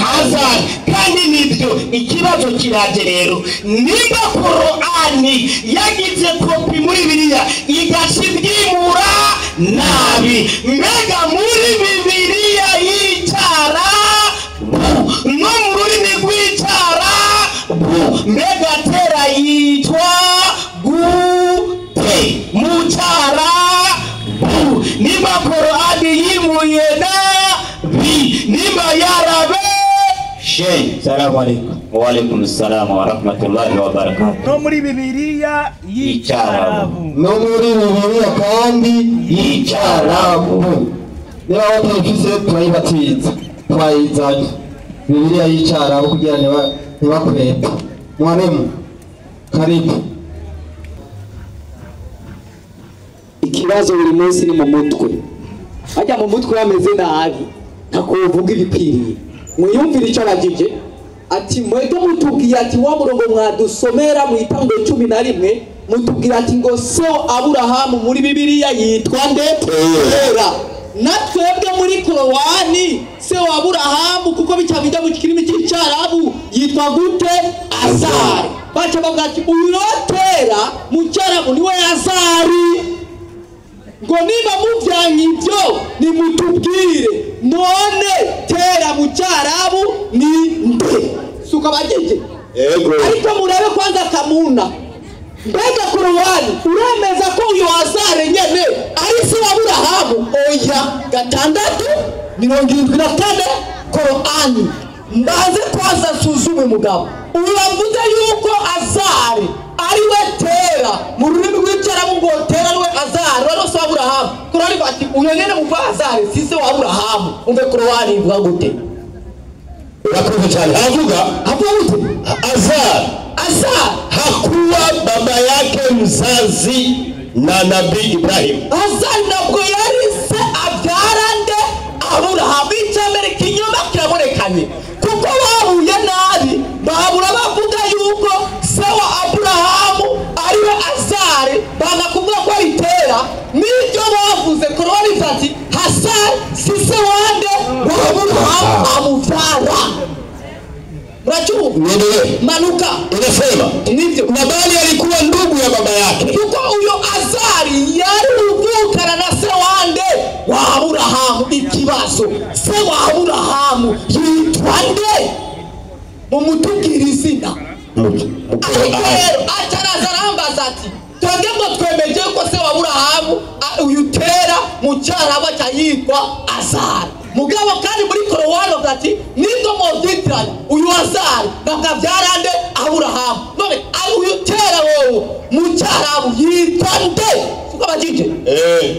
Hazari. Kandi nibyo ikibazo kiraje rero, nimba Korani yagize kopi muri Bibiliya igashimura nabi, mbega muri Bibiliya y'Icyarabu no mu rurimi rw'Icyarabu mbega Tera yitwa gute mu Cyarabu? Nimba Korani yimuye nabi, nimba yarabe. Salamu alaikum. Wa alaikum salam wa rahmatullahi wa barakatuh. No muri Bibiliya y'Icyarabu. No muri Bibiliya kandi y'Icyarabu. Niba batayifise turayibatiza, twayizanye. Bibiliya y'Icyarabu kugira ntibakwete. Mwarimu, karibu. Ikibazo buri munsi ni mu mutwe. Ajya mu mutwe bameze nabi, ntakuvuga ibikwiriye. Mwiyumvire icyo abagije ati mwebwe mutubwiye ati wa murongo mwadusomera mu itanguriro 11 mutubwira ati ngo so Aburahamu muri Bibiliya yitwa nde? Tera. Natwebwe muri Korowani se wa Aburahamu kuko bica bijya mu kirimi cy'Icyarabu yitwa gute? Azari. Baca bavuga ati uyu Tera mu Cyarabu niwe Azari. Ngo niba muvyanye ibyo nimutubwire none Tera mu Cyarabu ni nde? Suka bagije. Yego. Ariko murabe kwanza kamuna. Mbega Korowani uremeza ko uyu Azari nyene ari se wa Aburahamu? Oya. 6:74 Korowani. Mbanze kwanza suzume mugabo. Uravuze yuko Azari ari we Tera mu rurimi rw'Icyarabu ngo Tera niwe Azari wari se wa Aburahamu. Korowani bati uyo nyene muva Azari si se wa Aburahamu. Umve Korowani ivuga gute? Urakoze cyane. Avuga gute? Azari Azari hakuwa baba yake mzazi na Nabii Ibrahim. Azari ntabwo yari se abyara nde? Aburahamu. Icyambere kinyoma kirabonekanye kuko bahuye nabi, babura bavuga yuko se wa Aburahamu ariwe Azari, banga kuvuga ko ari Tera. Nibyo bavuze. Korowani ati Hasari si se wande wa Aburahamu amubyara. Muracyumva? Manuka. Inasema nibyo. Nabali alikuwa ndugu ya baba yake. Kuko uyo Azari yari uvukana na se wande wa Aburahamu. Ikibazo se wa Aburahamu yitwa nde? Mumutubwire izina. Ariko rero ataraza arambaza ati twebwe ngo twemeje ko se wa Aburahamu uyu Tera mu Cyarabu yitwa Azari. Mugabo kandi muri Korowani bavuga ati nibwo mubyitiranya uyu Azari bakabyara nde? Aburahamu. None uyu Tera wowe mu Cyarabu yitwa nde? Siko bagije.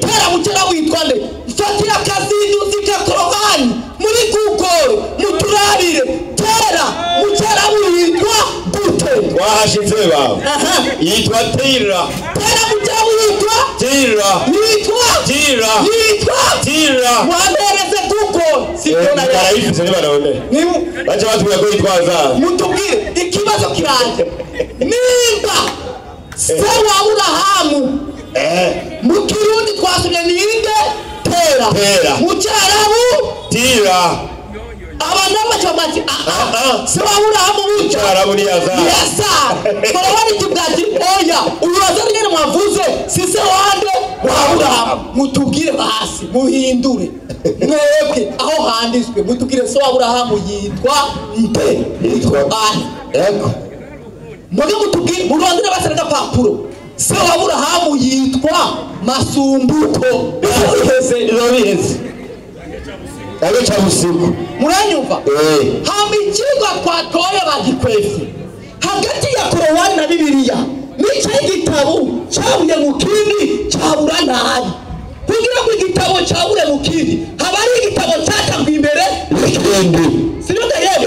Tera mu Cyarabu yitwa nde? Fatira akazinduzi ka Korowani muri Google muturabire Tera mu Cyarabu yitwa gute? Wahashitse bawe. Yitwa Tera. Tera mu Cyarabu yitwa Tera. Yitwa Tera. Yitwa Tera. Mwabereze Google. Sibyo na barayifise nibarone. Baca batubwira ko yitwa Azari. Mutubwire ikibazo kiranje. Nimba se wa Aburahamu mu Kirundi twasomye ninde? Tera. Mu Cyarabu Tera. Abana baca bati se wa Aburahamu mu Cyarabu ni Azari. Azari. Korowani kivuga ati oya uyu Azari nyene mwavuze si se wande wa Aburahamu. Mutubwire basi muhindure mwebwe aho handitswe mutubwire se wa Aburahamu yitwa nde? Yitwa ani? Yego. Mwebwe mutubwire murondere basi agapapuro. Se wa Aburahamu yitwa Masumbuko. Biheze biheze. Agica busiku. Muranyumva? Hama ikigwa twatoye bagikwefye hagati ya Korowani na Bibiliya nico igitabo cyabuye mu kindi cyabura nabi. Kugira ngo igitabo cyabure mu kindi haba ari igitabo cyatangwa imbere n'ikindi. Sibyo yewe?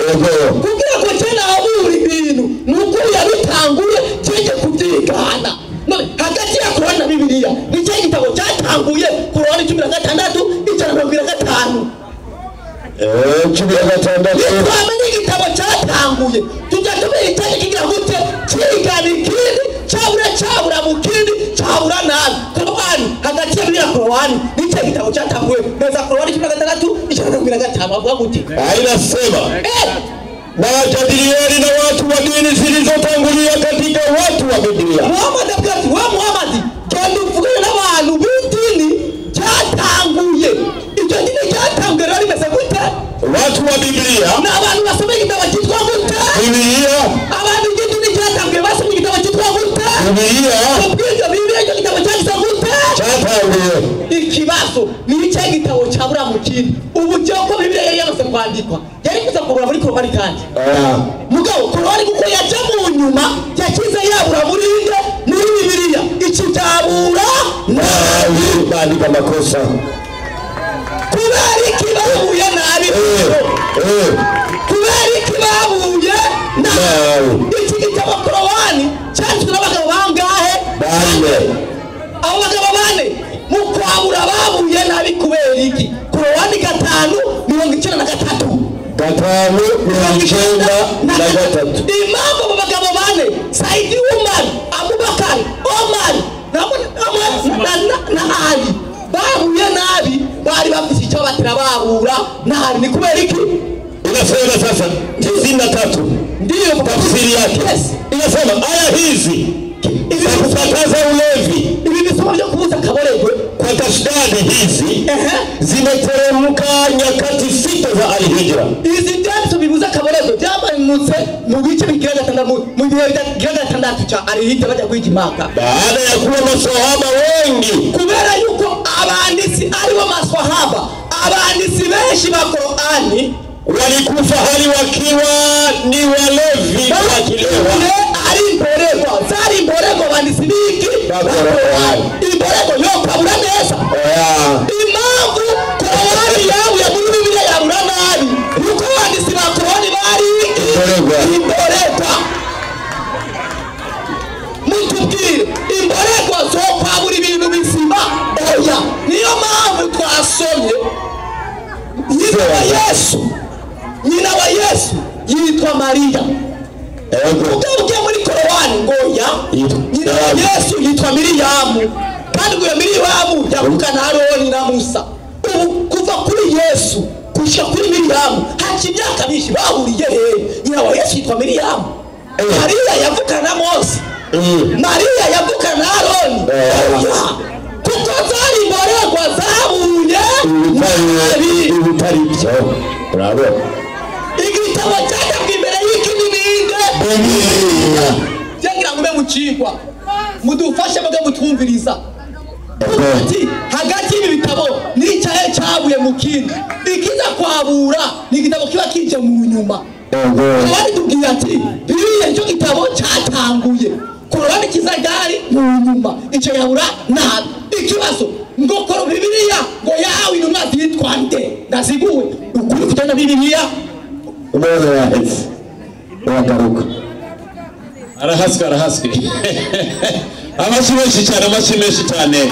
16. Nitwamenya igitabo cyatanguye tujya tumenya icyaje kigira gute kigana ikindi cyabura cyabura mu kindi cyabura nabi. Korowani hagati ya Bibiliya na Korowani nicyo gitabo cyatanguye neza. Korowani 16 15 bavuga gute? Inasema na wajadilieni na watu wa dini zilizotangulia katika watu wa Biblia. Muhammad avuga ati wa Muhammad genda uvugane n'abantu b'idini cyatanguye. Iryo dini cyatanguye rero rimeze gute? Watu wa Biblia ni abantu basoma igitabo cyitwa gute? Biblia. Abantu b'idini cyatanguye basoma igitabo cyitwa gute? Biblia. Ubw'ibyo Biblia icyo gitabo cyanditse gute? Cyatanguye. Ikibazo ni icyo gitabo cyabura mu kindi. Ubu cyo ko Biblia yari yamaze kwandikwa yari kuza kubura muri Korowani kandi. Mugabo Korowani kuko yaje mu nyuma yakize yabura muri nde? Muri Bibiliya. Iki cyabura nabi bandika makosa. Kubera iki babuye nabi? Kubera iki babuye nabi? Iki gitabo Korowani cyanditswe n'abagabo bangahe? Bane. Abo bagabo bane mu kwabura babuye nabi kubera iki? Korowani 5:93. 5:93. Impamvu abo bagabo bane Saidi Umar, Abubakar, Omar na Ali babuye nabi bari bafite icyo batera babura nabi ni kubera iki? Inasema sasa 93 ndiyo tafsiri yake. Inasema aya hizi za kukataza ulevi, ibi bisoma byo kubuza kaboregwe kwa tashdadi hizi zimeteremka nyakati 6 za Al-Hijra. Izi byanditse bibuza kaboregwe byamanutse mu bice bigira gatandatu mu bihe bigira gatandatu cha Al-Hijra bajya kwiga Imaka, baada ya kuwa maswahaba wengi, kubera yuko abanditsi aribo maswahaba, abanditsi benshi ba Korani walikufa hali wakiwa ni walevi wakilewa. Ari imborego zari imborego banditsi biki ba Korani. Imborego yo kabura neza. Impamvu Korani yabuye muri Bibiliya yabura nabi nuko abanditsi ba Korani bari imborego. Mutubwire imborego zo kwabura ibintu bizima? Oya. Niyo mpamvu twasomye nyina wa Yesu, nyina wa Yesu yitwa Mariya. Ugiye muri Korowani ngo ya nyina wa Yesu yitwa Miriyamu, kandi ngo Miriyamu yavuka na Aroni na Musa. Ubu kuva kuri Yesu kushika kuri Miriyamu haca imyaka myinshi bahuriye hehe? Nyina wa Yesu yitwa Miriyamu. Mariya yavuka na Mose, Mariya yavuka na Aroni. Kuko zari imborerwa zabuye nabi. Ibitari byo. Bravo. Igitabo cyanditswe imbere y'ikindi ninde? Bibiliya. Cyagira ngo ube mucikwa mudufashe muge mutwumviriza. Ati hagati y'ibi bitabo n'icyahe cyabuye mu kindi, ikiza kwabura ni igitabo kiba kije mu nyuma. Korowani tubwira ati Bibiliya nicyo gitabo cyatanguye, Korowani kiza ryari mu nyuma, icyo yabura nabi. Ikibazo ngo koro Bibiliya ngo yahawe intumwa zitwa nde? Ndaziguwe ukuri kutana Bibiliya. Umuntu yaheze uragaruka arahaswe arahaswe. Amashyi menshi cyane, amashyi menshi cyane.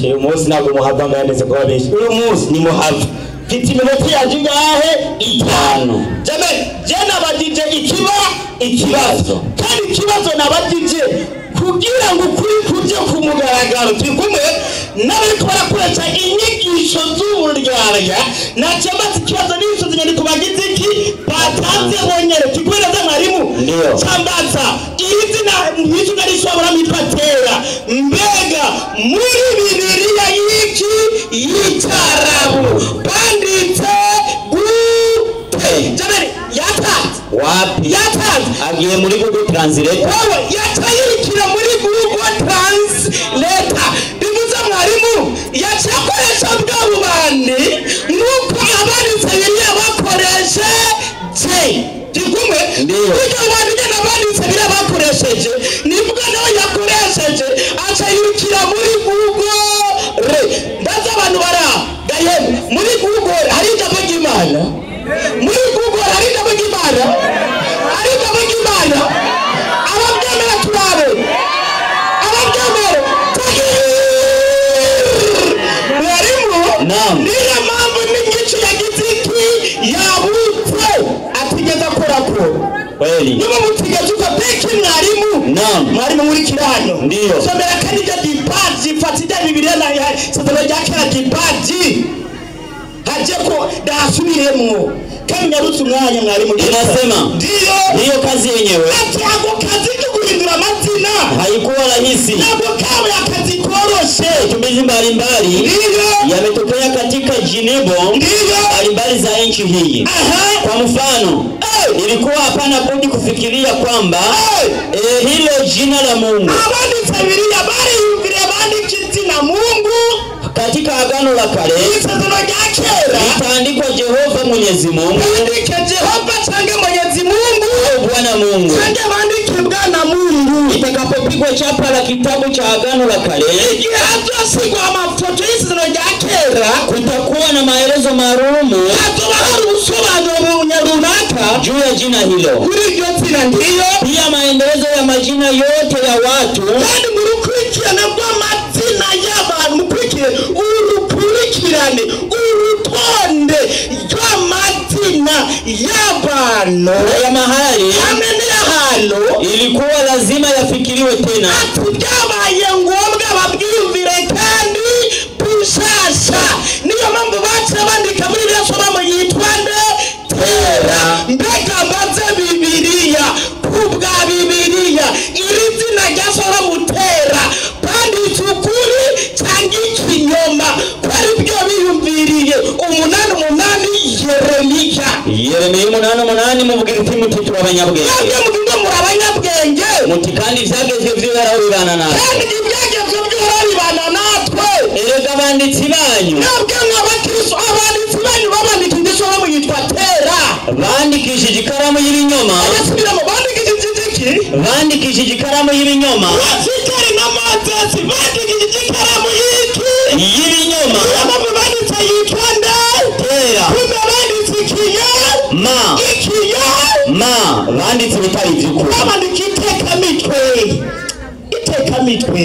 Uyu munsi ntabwo muhava mwanditse kuba benshi. Uyu munsi ni muhava. Mfite iminota yanjye ingahe? 5. Je nabagije ikibazo kandi ikibazo nabagije kugira ngo ukuri kujye ku mugaragaro. Turi kumwe n'abariko barakoresha inyigisho z'uburyarya nacambaza ikibazo n'izo zinyandiko bagize iki batanze bonyene. Turi kumwe na mwarimu cambaza izina izina rishobora mwitwa Tera. Mbega muri Bibiliya y'iki y'Icyarabu banditse gute? Jamani yatanze wapi? Yatanze agiye muri Google Translate. Wowe yatayirikira muri Google Translate. Bivuze mwarimu yacakoresha bwa bubandi nuko abanditse Bibiliya bakoreshe je. Turi kumwe? Burya abantu nyine abanditse Bibiliya bakoresheje nibwo nawe yakoresheje acayirukira muri Google. Ndaza abantu bara gahemu muri Google hari ijambo ry'Imana. Muri Google hari ijambo ry'Imana. Hari ijambo ry'Imana. Ababyemera turabe. Ababyemera Mwarimu, niyo mpamvu Mwarimu nkurikirano. Ndiyo. Somera kandi ibyo dipaji fata ibya Bibiliya na isezerano rya kera dipaji haje ko dasubiremwo kandi nyarutse umwanya mwarimu. Inasema ndiyo hiyo kazi yenyewe ati ako kazi ko guhindura amazina haikuwa rahisi. Ntabwo kabaye akazi koroshe. Matumizi mbalimbali ndiyo yametokea katika jinibo ndiyo mbalimbali za nchi hii. Aha. Kwa mfano, ilikuwa hapana budi kufikiria kwamba hilo jina la Mungu abanditse Bibiliya bariyumvire bandika izina Mungu katika Agano la Kale isezerano rya kera litaandikwa Jehova Mwenyezi Mungu bandike Jehova cyangwa Mwenyezi Mungu au Bwana Mungu. cyangwa bandike Bwana Mungu. Itakapopigwa chapa la kitabu cha Agano la Kale, igihe hazosigwa amafoto y'isezerano rya kera kutakuwa na maelezo maalumu hazoba hari ubusobanuro runaka juu ya jina hilo. kuri iryo zina. Ndiyo. Pia maendelezo ya majina yote ya watu kandi mu rukurikirane rw'amazina y'abantu mukurikire urukurikirane urutonde rw'amazina y'abantu na ya mahali hamwe n'iy'ahantu ilikuwa lazima yafikiriwe tena. Ati byabaye ngombwa babyiyumvire kandi bushasha. Niyo mpamvu baciye bandika muri biriya somo yitwa nde Tera. Mbega mbaze Bibiliya kubwa Bibiliya iri zina rya Salomo Tera banditse ukuri cyangwa ikinyoma ko ari byo biyumviriye? 8:8 Yeremiya. Yeremiya 8:8 muvuga iti muti turi abanyabwenge. Mwebwe muvuga muri abanyabwenge Muti kandi ivyagezwe vy'Uhoraho bibana natwe. kandi ibyagezwe by'Uhoraho bibana natwe. Erega abanditsi banyu Mwebwe nk'abakristo abanditsi banyu babandika indi solomo yitwa Tera. bandikishije ikaramu y'ibinyoma. Abasubiramo bandikishije iki? Bandikishije ikaramu y'ibinyoma. Wasikari na Mozesi bandikishije ikaramu y'iki? Y'ibinyoma. Niyo mpamvu banditse yitwa nde? Tera. Kumbe banditse ikinya? Ma. Ikinya? Ma banditse ibitari ivy'ukuri. Babandika itekamitwe. Itekamitwe.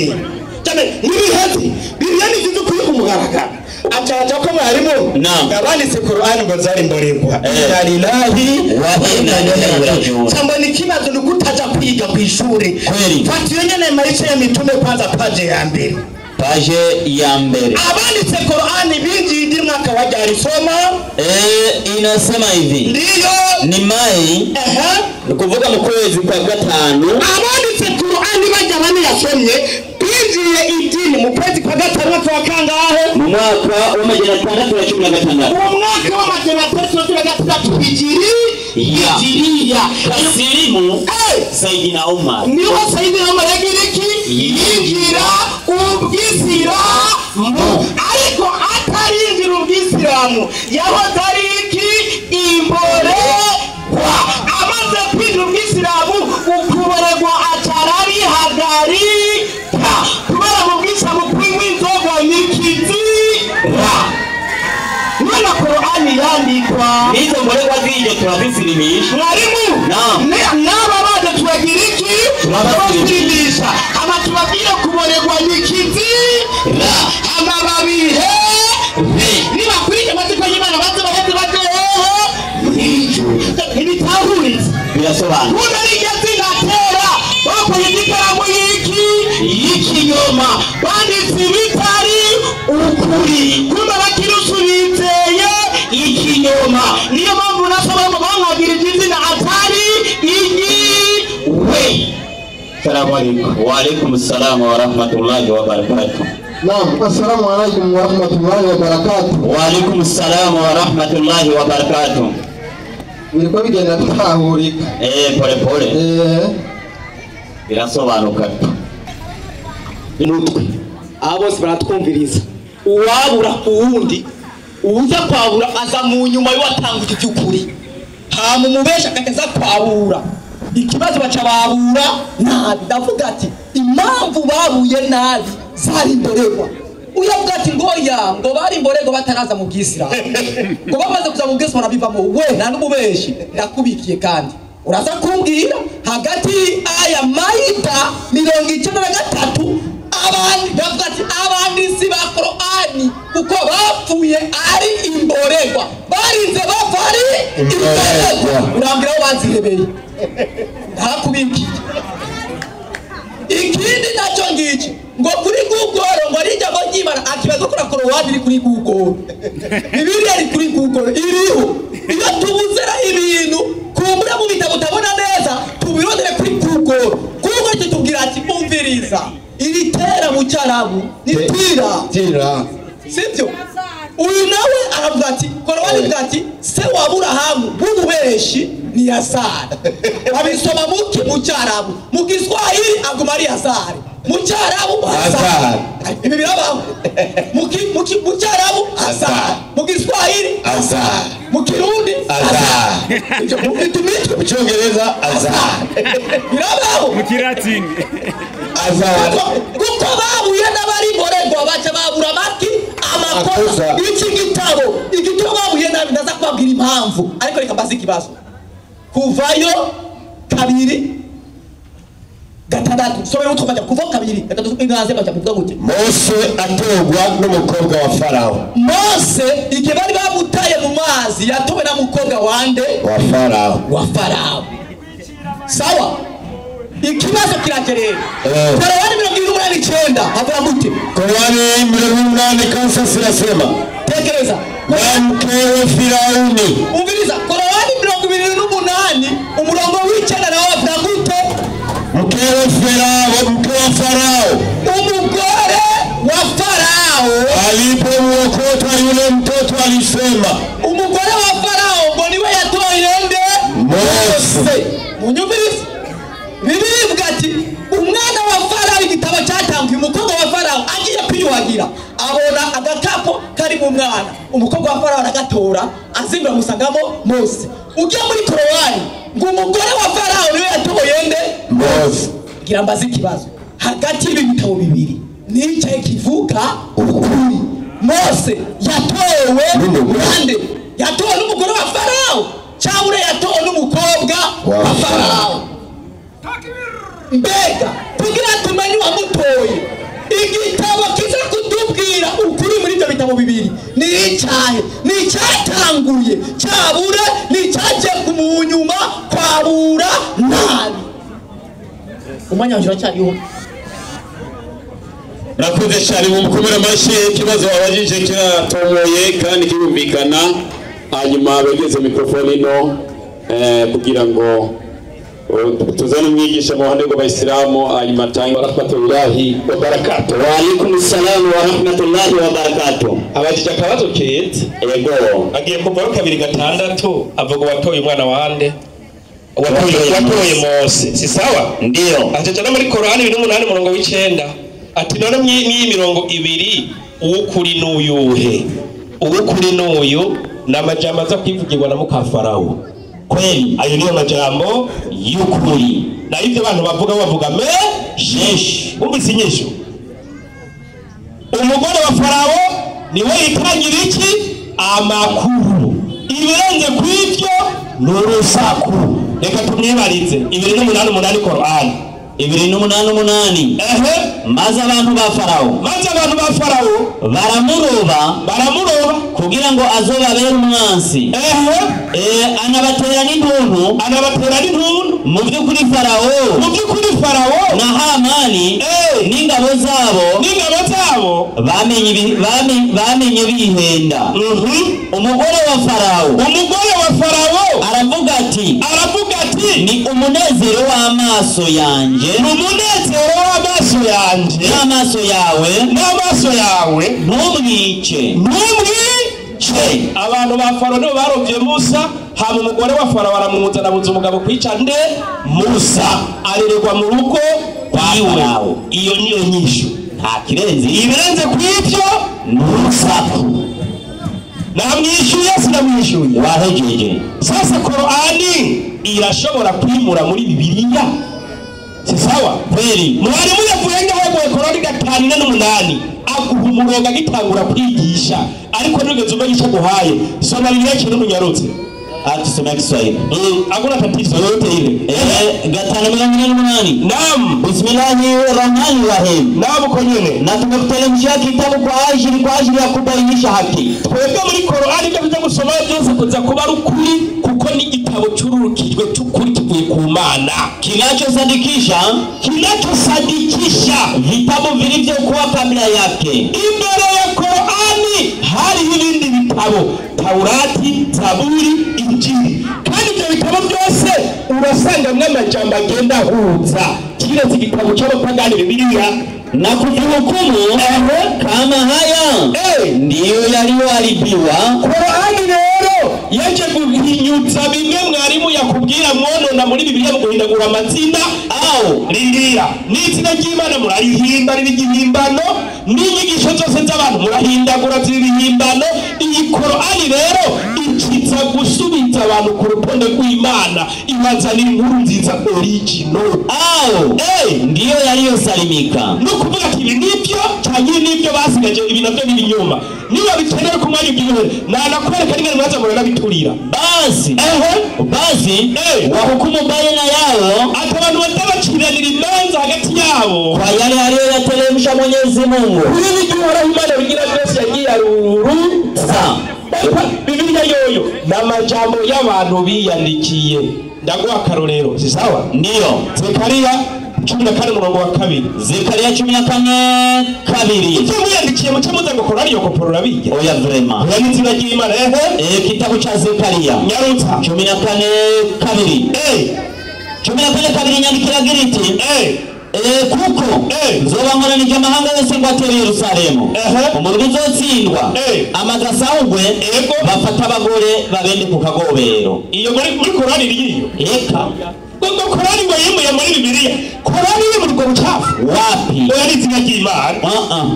Cyane n'ibihezi. Bibiliya ni nziza ukuri ku mugaragaro. Acaca ko mwarimu Naam. abanditse Qur'an ngo zari mborerwa. Inna lillahi Wa inna ilaihi rajiun. Cyangwa ni ikibazo ni ukutaja kwiga ku ishuri. Kweli. Fata iyo nyene maisha ya mitume kwanza paje ya mbere. Paje ya mbere. Abanditse Qur'an binjiye indi mwaka wa ryari soma? Inasema hivi. Ndiyo. Ni Mai ni kuvuga mu kwezi kwa gatanu. Abanditse Qur'an bajya bane yasomye binjiye idini mu kwezi kwa gatanu mwaka wa kangahe? Mu mwaka wa 616. Uwo mwaka wa 616 hijiri hijiriya. Kasilimu Saidina Umar. Niho Saidina Umar yagira iki? Yinjira ubwisilamu. Ariko atarinjira ubwisilamu yahoze ari iki? Imboregwa. Amaze kwinjira ubwisilamu ukuboregwa acararihagarika kubera mu bwisilamu kunywa inzoga ni kizira. None Korani yandikwa Nizo mboregwa zije turabisilimisha. Mwarimu n'aba baje turagira iki? Turabasilimisha. Ama tubabwire kuboregwa ni kizira. Ama babihe nibakurike amategeko y'Imana baze baheze baje hehe mw'ijuru. Ntibitahuritse. Birasobanutse. Kuno rirya zina Tera bakoze ikaramu y'iki? Y'ikinyoma. Banditse ibitari ukuri. Kumbe abakirisu bizeye ikinyoma. Niyo mpamvu nasoma bamwagirije izina atari inyiwe. Salamu alaikum. Wa alaikum salam wa rahmatullahi wa barakatuh. Naam, assalamu alaikum wa rahmatullahi wa barakatuh. Wa alaikum salam wa rahmatullahi wa barakatuh. Biriko bigenda bitahurika. Pole pole. Birasobanuka. Mutwe. Abo bose baratwumviriza. Uwabura uwundi uza kwabura aza mu nyuma y'uwatanguje iby'ukuri. Hama umubesha akaza kwabura. Ikibazo baca babura nabi. Ndavuga ati impamvu babuye nabi zari imboregwa. Uyavuga ati ngoya ngo bari imboregwa bataraza mu bwisilamu. Ngo bamaze kuza mu bwisilamu barabivamo. We nta n'umubeshi ndakubikiye kandi uraza kumbwira hagati aya Maida 93 abandi ndavuga ati abanditsi ba Korani kuko bapfuye ari imboregwa barinze bapfa ari imboregwa. Urambwira aho bazihebeye ntakubikiye. Ikindi nacyo ngiki ngo kuri Google ngo ari ijambo ry'Imana, akibazo ko na Korowani iri kuri Google, Bibiliya iri kuri Google iriho. Iyo tubuzera ibintu kumbura mu bitabo utabona neza, tubirondere kuri Google. Google kitubwira ati umviriza, iri tera mu Cyarabu ni tira tira, sibyo? Uyu nawe aravuga ati Korowani ivuga ati se wa Aburahamu w'umubeshi ni Yasari. Babisoma muki mu Cyarabu, mu Kiswahili aguma ari Yasari, mu Cyarabu Azari. Ibi birabaho mu Cyarabu Azari, mu Kiswahili Azari, mu Kirundi Azari, ibyo mu mu Cyongereza Azari. Birabaho mu Kilatini Azari. Kuko babuye n'abari mborerwa baca babura amaki amakosa. Iki gitabo igituma babuye nabi ndaza kubabwira impamvu, ariko reka mbaze ikibazo. Kuvayo 2:6 somera utwo bajya kuva 2:6 ingaze bajya kuvuga gute? Mose atorwa n'umukobwa wa Farao. Mose igihe bari bamutaye mu mazi yatowe na mukobwa wande? Wa Farao. Wa Farao. Sawa? Ikibazo kiraje rero. Korowani 29 havuga gute? Korowani 28 kansa irasema. Tekereza. Na mkewe Firauni. Umviriza Korowani 28 umurongo w'icenda nawe avuga gute? Mkewe Farao, mke wa Farao. Umugore wa Farao alipomuokota yule mtoto alisema. Umugore wa Farao ngo niwe yatoye nde? Mose. Munyumvirize. Bibiliya ivuga ati umwana wa Farao, igitabo cyatanzwe, umukobwa wa Farao agiye kwiyuhagira abona agakapo kari mu mwana, umukobwa wa Farao aragatora azimbura musangamo Mose. Ugiye muri Korowani ngo umugore wa Farao niwe yatoye nde? Mose. Ngira mbaze ikibazo hagati y'ibi bitabo bibiri nicaye kivuga ukuri. Mose yatowe nande? Yatowe n'umugore wa Farao cyangwa yatowe n'umukobwa wa Farao? Mbega kugira tumenye uwamutoye, igitabo kiza kutubwira ukuri muri ibyo bitabo bibiri ni icyahe? Ni icyatanguye cyabura, ni icyagiye mu nyuma kwabura nabi. Umwanya wanjye uracyariho. Murakoze cyane, mumukomere amashyi. Ikibazo wabajije kiratomoye kandi kirumvikana. Hanyuma begeze mikrofone ino kugira ngo tuzane umwigisha mu ruhande rw'abayisilamu, hanyuma atange. Warahmatullahi wabarakatuh. Wa alaikum salam wa rahmatullahi wa barakatuh. Abajije akabazo keza. Yego. Agiye kuvaho 2:6 avuga watoye umwana wande? Watoye Mose. Si sawa? Ndio. Ajaja no muri Korani 28 umurongo w'icenda ati none mw'iyi mirongo ibiri uwukuri n'uyuhe? Uwukuri n'uyu ni amajambo aza kwivugirwa na muka Farao. Kweli ayo niyo majambo y'ukuri. Na ivyo abantu bavuga bavuga me sheshi. Umvise inyishu. Umugore wa Farao niwe yitangira iki? Amakuru. Ibirenze kw'ivyo ni urusaku. Reka tumwibarize 28:8 Korani. 28:8. Ehe. Maze abantu ba Farao. Maze abantu ba Farao baramuroba kugira ngo azobabere umwansi. Ehe. Anabatera n'intuntu. Anabatera n'intuntu. Mu by'ukuri Farao. Mu by'ukuri Farao na Hamani n'ingabo zabo. N'ingabo zabo bamenye bihenda. Umugore wa Farao. Umugore wa Farao aravuga ati. Aravuga ati ni umunezero w'amaso yanje. Ni umunezero w'amaso yanje. N'amaso yawe. N'amaso yawe. Ntumwice. Ntumwice. Abantu ba Farao nibo barovye Musa, hama umugore wa Farao aramuzana abuza umugabo kwica nde? Musa. Arererwa mu rugo kwa Farao. Iyo niyo nyishu. Nta kirenze. Ibirenze kw'ivyo ni urusaku. Namwishuye sinamwishuye. Wahejeje. Sasa Korani irashobora kwimura muri Bibiliya. Si sawa? Kweli. Mwarimu yavuye ngaho ngo Korani 5:8 aguha umurongo agitangura kwigisha, ariko ntugeze umenya icyo aguhaye. Soma Bibiliya kintu munyarutse. Atusomea Kiswahili. Hakuna tatizo yoyote ile. 5:48. Naam. Bismillahirrahmanirrahim. Naam konyene. Na tumekuteremshia kitabu kwa ajili ya kubainisha haki. Twebwe muri Korani ibyo tuza gusoma byose kuza kuba ari ukuri, kuko ni igitabo cyururukijwe cy'ukuri kivuye ku Mana. Kinachosadikisha vitabu vilivyokuwa kabla yake. Imbere ya Korani hariho ibindi bitabo, Taurati, Zaburi, Injili. Kandi ibyo bitabo byose urasangamwo amajambo agenda ahuza. Kiretse igitabo cy'abapagani Bibiliya. Na kuvihukumu kama haya ndiyo yaliyoharibiwa. Korani rero yaje guhinyutsa bimwe mwarimu yakubwira mwonona muri Bibiliya mu guhindagura amazina. Au rindira, n'izina ry'Imana murarihimba riri igihimbano, n'inyigisho zose z'abantu murahindagura z'ibihimbano. Iyi Korani rero ikiza gusubiza abantu ku rutonde rw'Imana, ibazanira inkuru nziza original. Au ndiyo yaliyosalimika. No kuvuga ati ibi nibyo cyangwa ibi nibyo basigaje, ibi nabyo ni ibinyoma. Niba bikenewe ku mwanya ubwiwe nanakwereka n'ingene mwaza muranabiturira. Basi basi wahukumu baina yao, ati abantu batabaciranira imanza hagati yabo kwa yale aliyoyateremsha Mwenyezi Mungu. Kuri ibyo Uhoraho Imana bigira byose yagiye arurutsa. Bibiliya yoyo n'amajambo y'abantu biyandikiye. Ndaguha akarorero, si sawa? Ndiyo. Zekariya 14 murongo wa 2. Zekariya 14:2. Icyo mwiyandikiye muce muze ngo Korani yokoporora bijya. Oya vrema. Oya n'izina ry'Imana. Kitabu cha Zekariya nyarutsa 14:2. 14:2 inyandiko iragira iti kuko nzoba nkoranije amahanga yose ngo atere Yerusalemu, umurwi uzotsindwa, amazu asahurwe, bafata abagore babende ku kagobero. Iyo muri Korani iriyo. Eka ngo Korani ngo yimuye muri Bibiliya. Korani iri mu rwo bucafu. Wapi? Oya n'izina ry'Imana.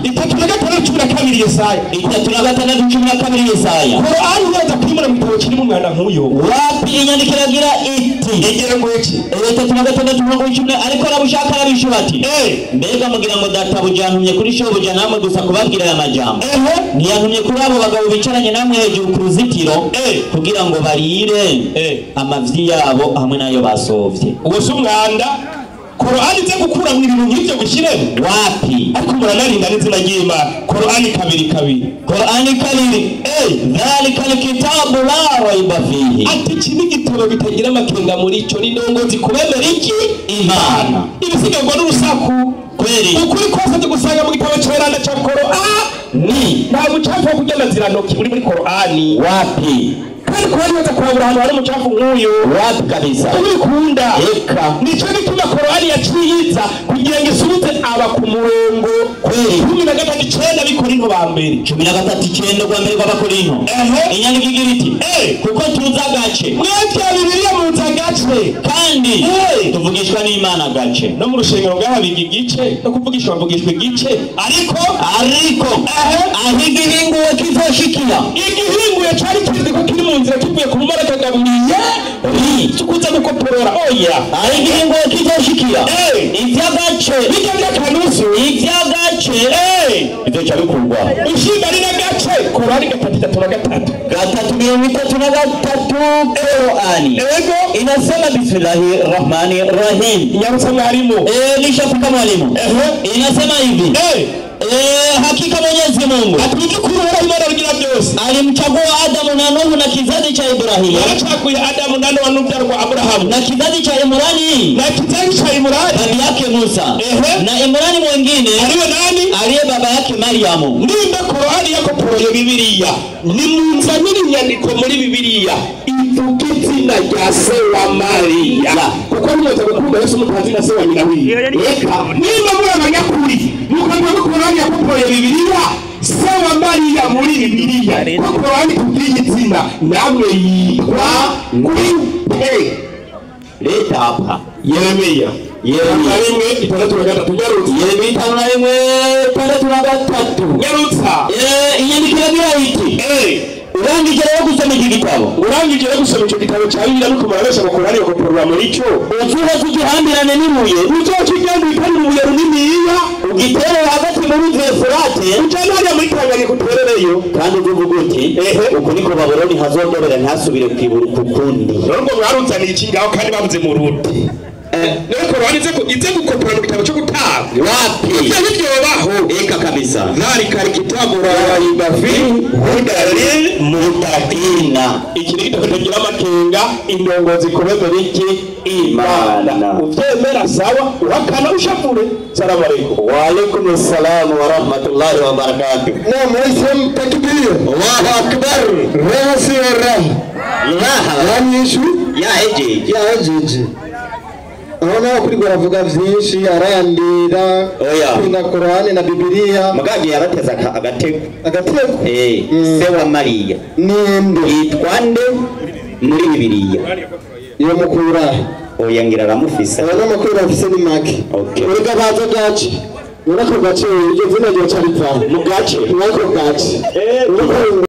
3:6-12 Yesaya. 3:6-12 Yesaya. Korani yaza kwimura mu gitabo kirimo umwanda nk'uyu. Wapi? Inyandiko iragira iti igira ngo iki? 3:6-10 ariko Rabushaka arabishura ati mbega mugira ngo databuja yantumye kuri shobuja namwe gusa kubabwira aya majambo? Ntiyantumye kuri abo bagabo bicaranye namwe hejuru ku ruzitiro kugira ngo barire amavyi yabo hamwe nayo basovye. Uwo si umwanda. Korani ize gukura mu ibintu nk'ibyo gushyiremo. Wapi? Ariko muranarinda n'izina ry'Imana. Korani 2:2. Korani 2. Dhalika alkitabu la raiba fihi. Ati iki ni igitabo bitagira amakenga muri cyo, ni ndongozi kubemera iki? Imana. Ibisigarwa n'urusaku. Kweli. Ukuri kose tugusanga mu gitabo cyeranda cya Korani. Nta bucafu wo kurya amaziranoki uri muri Korani. Wapi? Kandi Korani yaza kurabura ahantu hari umucafu nk'uyu. Wapi kabisa. Ubikunda. Eka. Nicyo gituma Korani yaciye iza kugira ngo isubize aba ku murongo. Kweli. 13:9 Abikorinto ba mbere. 13:9 rwa mbere rw'Abakorinto. Inyandiko igira iti kuko tuzi agace. Mwebwe Bibiliya muzi agace. Kandi tuvugishwa n'Imana gace. No mu rushengero ngaha biga igice, no kuvugishwa bavugishwa igice. Ariko aho igihinguwe kizoshikira. Igihinguye cari kizi ko kiri mu nzira kivuye ku mumarayika Gaburiyeli tukuza gukoporora. Oya. Aho igihinguwe kizoshikira. Ivy'agace. Bijya by'akanusu. Ivy'agace. Bizoca bikurwa. Ushinga ari n'agace. Korani 3:33. 3:33 Korani. Ego. Inasema bismillahi rahmani rahim. Nyarutsa mwalimu. Nishafika mwalimu. Inasema hivi. Hakika Mwenyezi Mungu alimchagua Adamu na Nuhu na kizazi cha Ibrahimu. Adamu na Nuhu n'urubyaro Abrahamu. Na kizazi cha Imrani. Na kizazi cha Imrani. Baba yake Musa. Na Imrani mwingine aliye nani? Aliye baba yake Mariamu. Nimba Korani yakoporoye Bibiliya, nimunzanire inyandiko muri Bibiliya ivuga izina rya se wa Mariya. Kuko nimuze gukunda Yesu mutazi na se wa nyina wiwe. Eka nimba muri abanyakuri mukavuga ko Korani yakoporoye Bibiliya, se wa Mariya muri Bibiliya, ko Korani tubwiye izina namwe yitwa ngwite. Leta hapa. Yeremiya. Yeremiya 1:63 nyarutsa. Yeremiya 51:63 nyarutsa. Inyandiko iragira iti urangije rero gusoma iki gitabo. Urangije rero gusoma icyo gitabo cya Bibiliya nuko murabesha ngo Korani yokoporora muri cyo. Uzuhoze ugihambirane n'ibuye. Uzoce ugenda uhitane urubuye runiniya. Ugitere hagati mu ruzi Efurate. Ujane hariya muri Tanganyika uterereyo. Kandi uvuga uti uku niko Babuloni hazondobera ntasubire kwibuka ukundi. Rero ngo mwaruzaniye iki ngaho kandi bavuze mu rundi. Niyo Korani ize gukopera mu gitabo cyo gutanga. Wapi? Ivyo ntibyobaho. Eka kabisa. Dhalika alkitabu la raiba fihi hudan lil muttaqina. Iki ni igitabo kitagira amakenga, indongozi kubemera iki? Imana. Uvyemera sawa, uhakana ushavure. Salamu alaikum. Wa alaikum salam wa rahmatullahi wa barakatuh. Na mwese takbir. Allahu akbar. Rasi ra. Yanyishu yahejeje. Yahejeje. Aho naho kuri baravuga vyinshi arandira. Oya. Kuna Qur'ani na Bibiliya. Mugagi yarateza agatego. Agatego. Se wa Mariya. Ninde? Yitwa nde muri Bibiliya? Iyo mukura. Oya ngira aramufise. Oya n'amakuru afise ni make. Okay. Urega baza gace. Urako gace iryo zina ryo caripfa. Mu gace. Urako gace.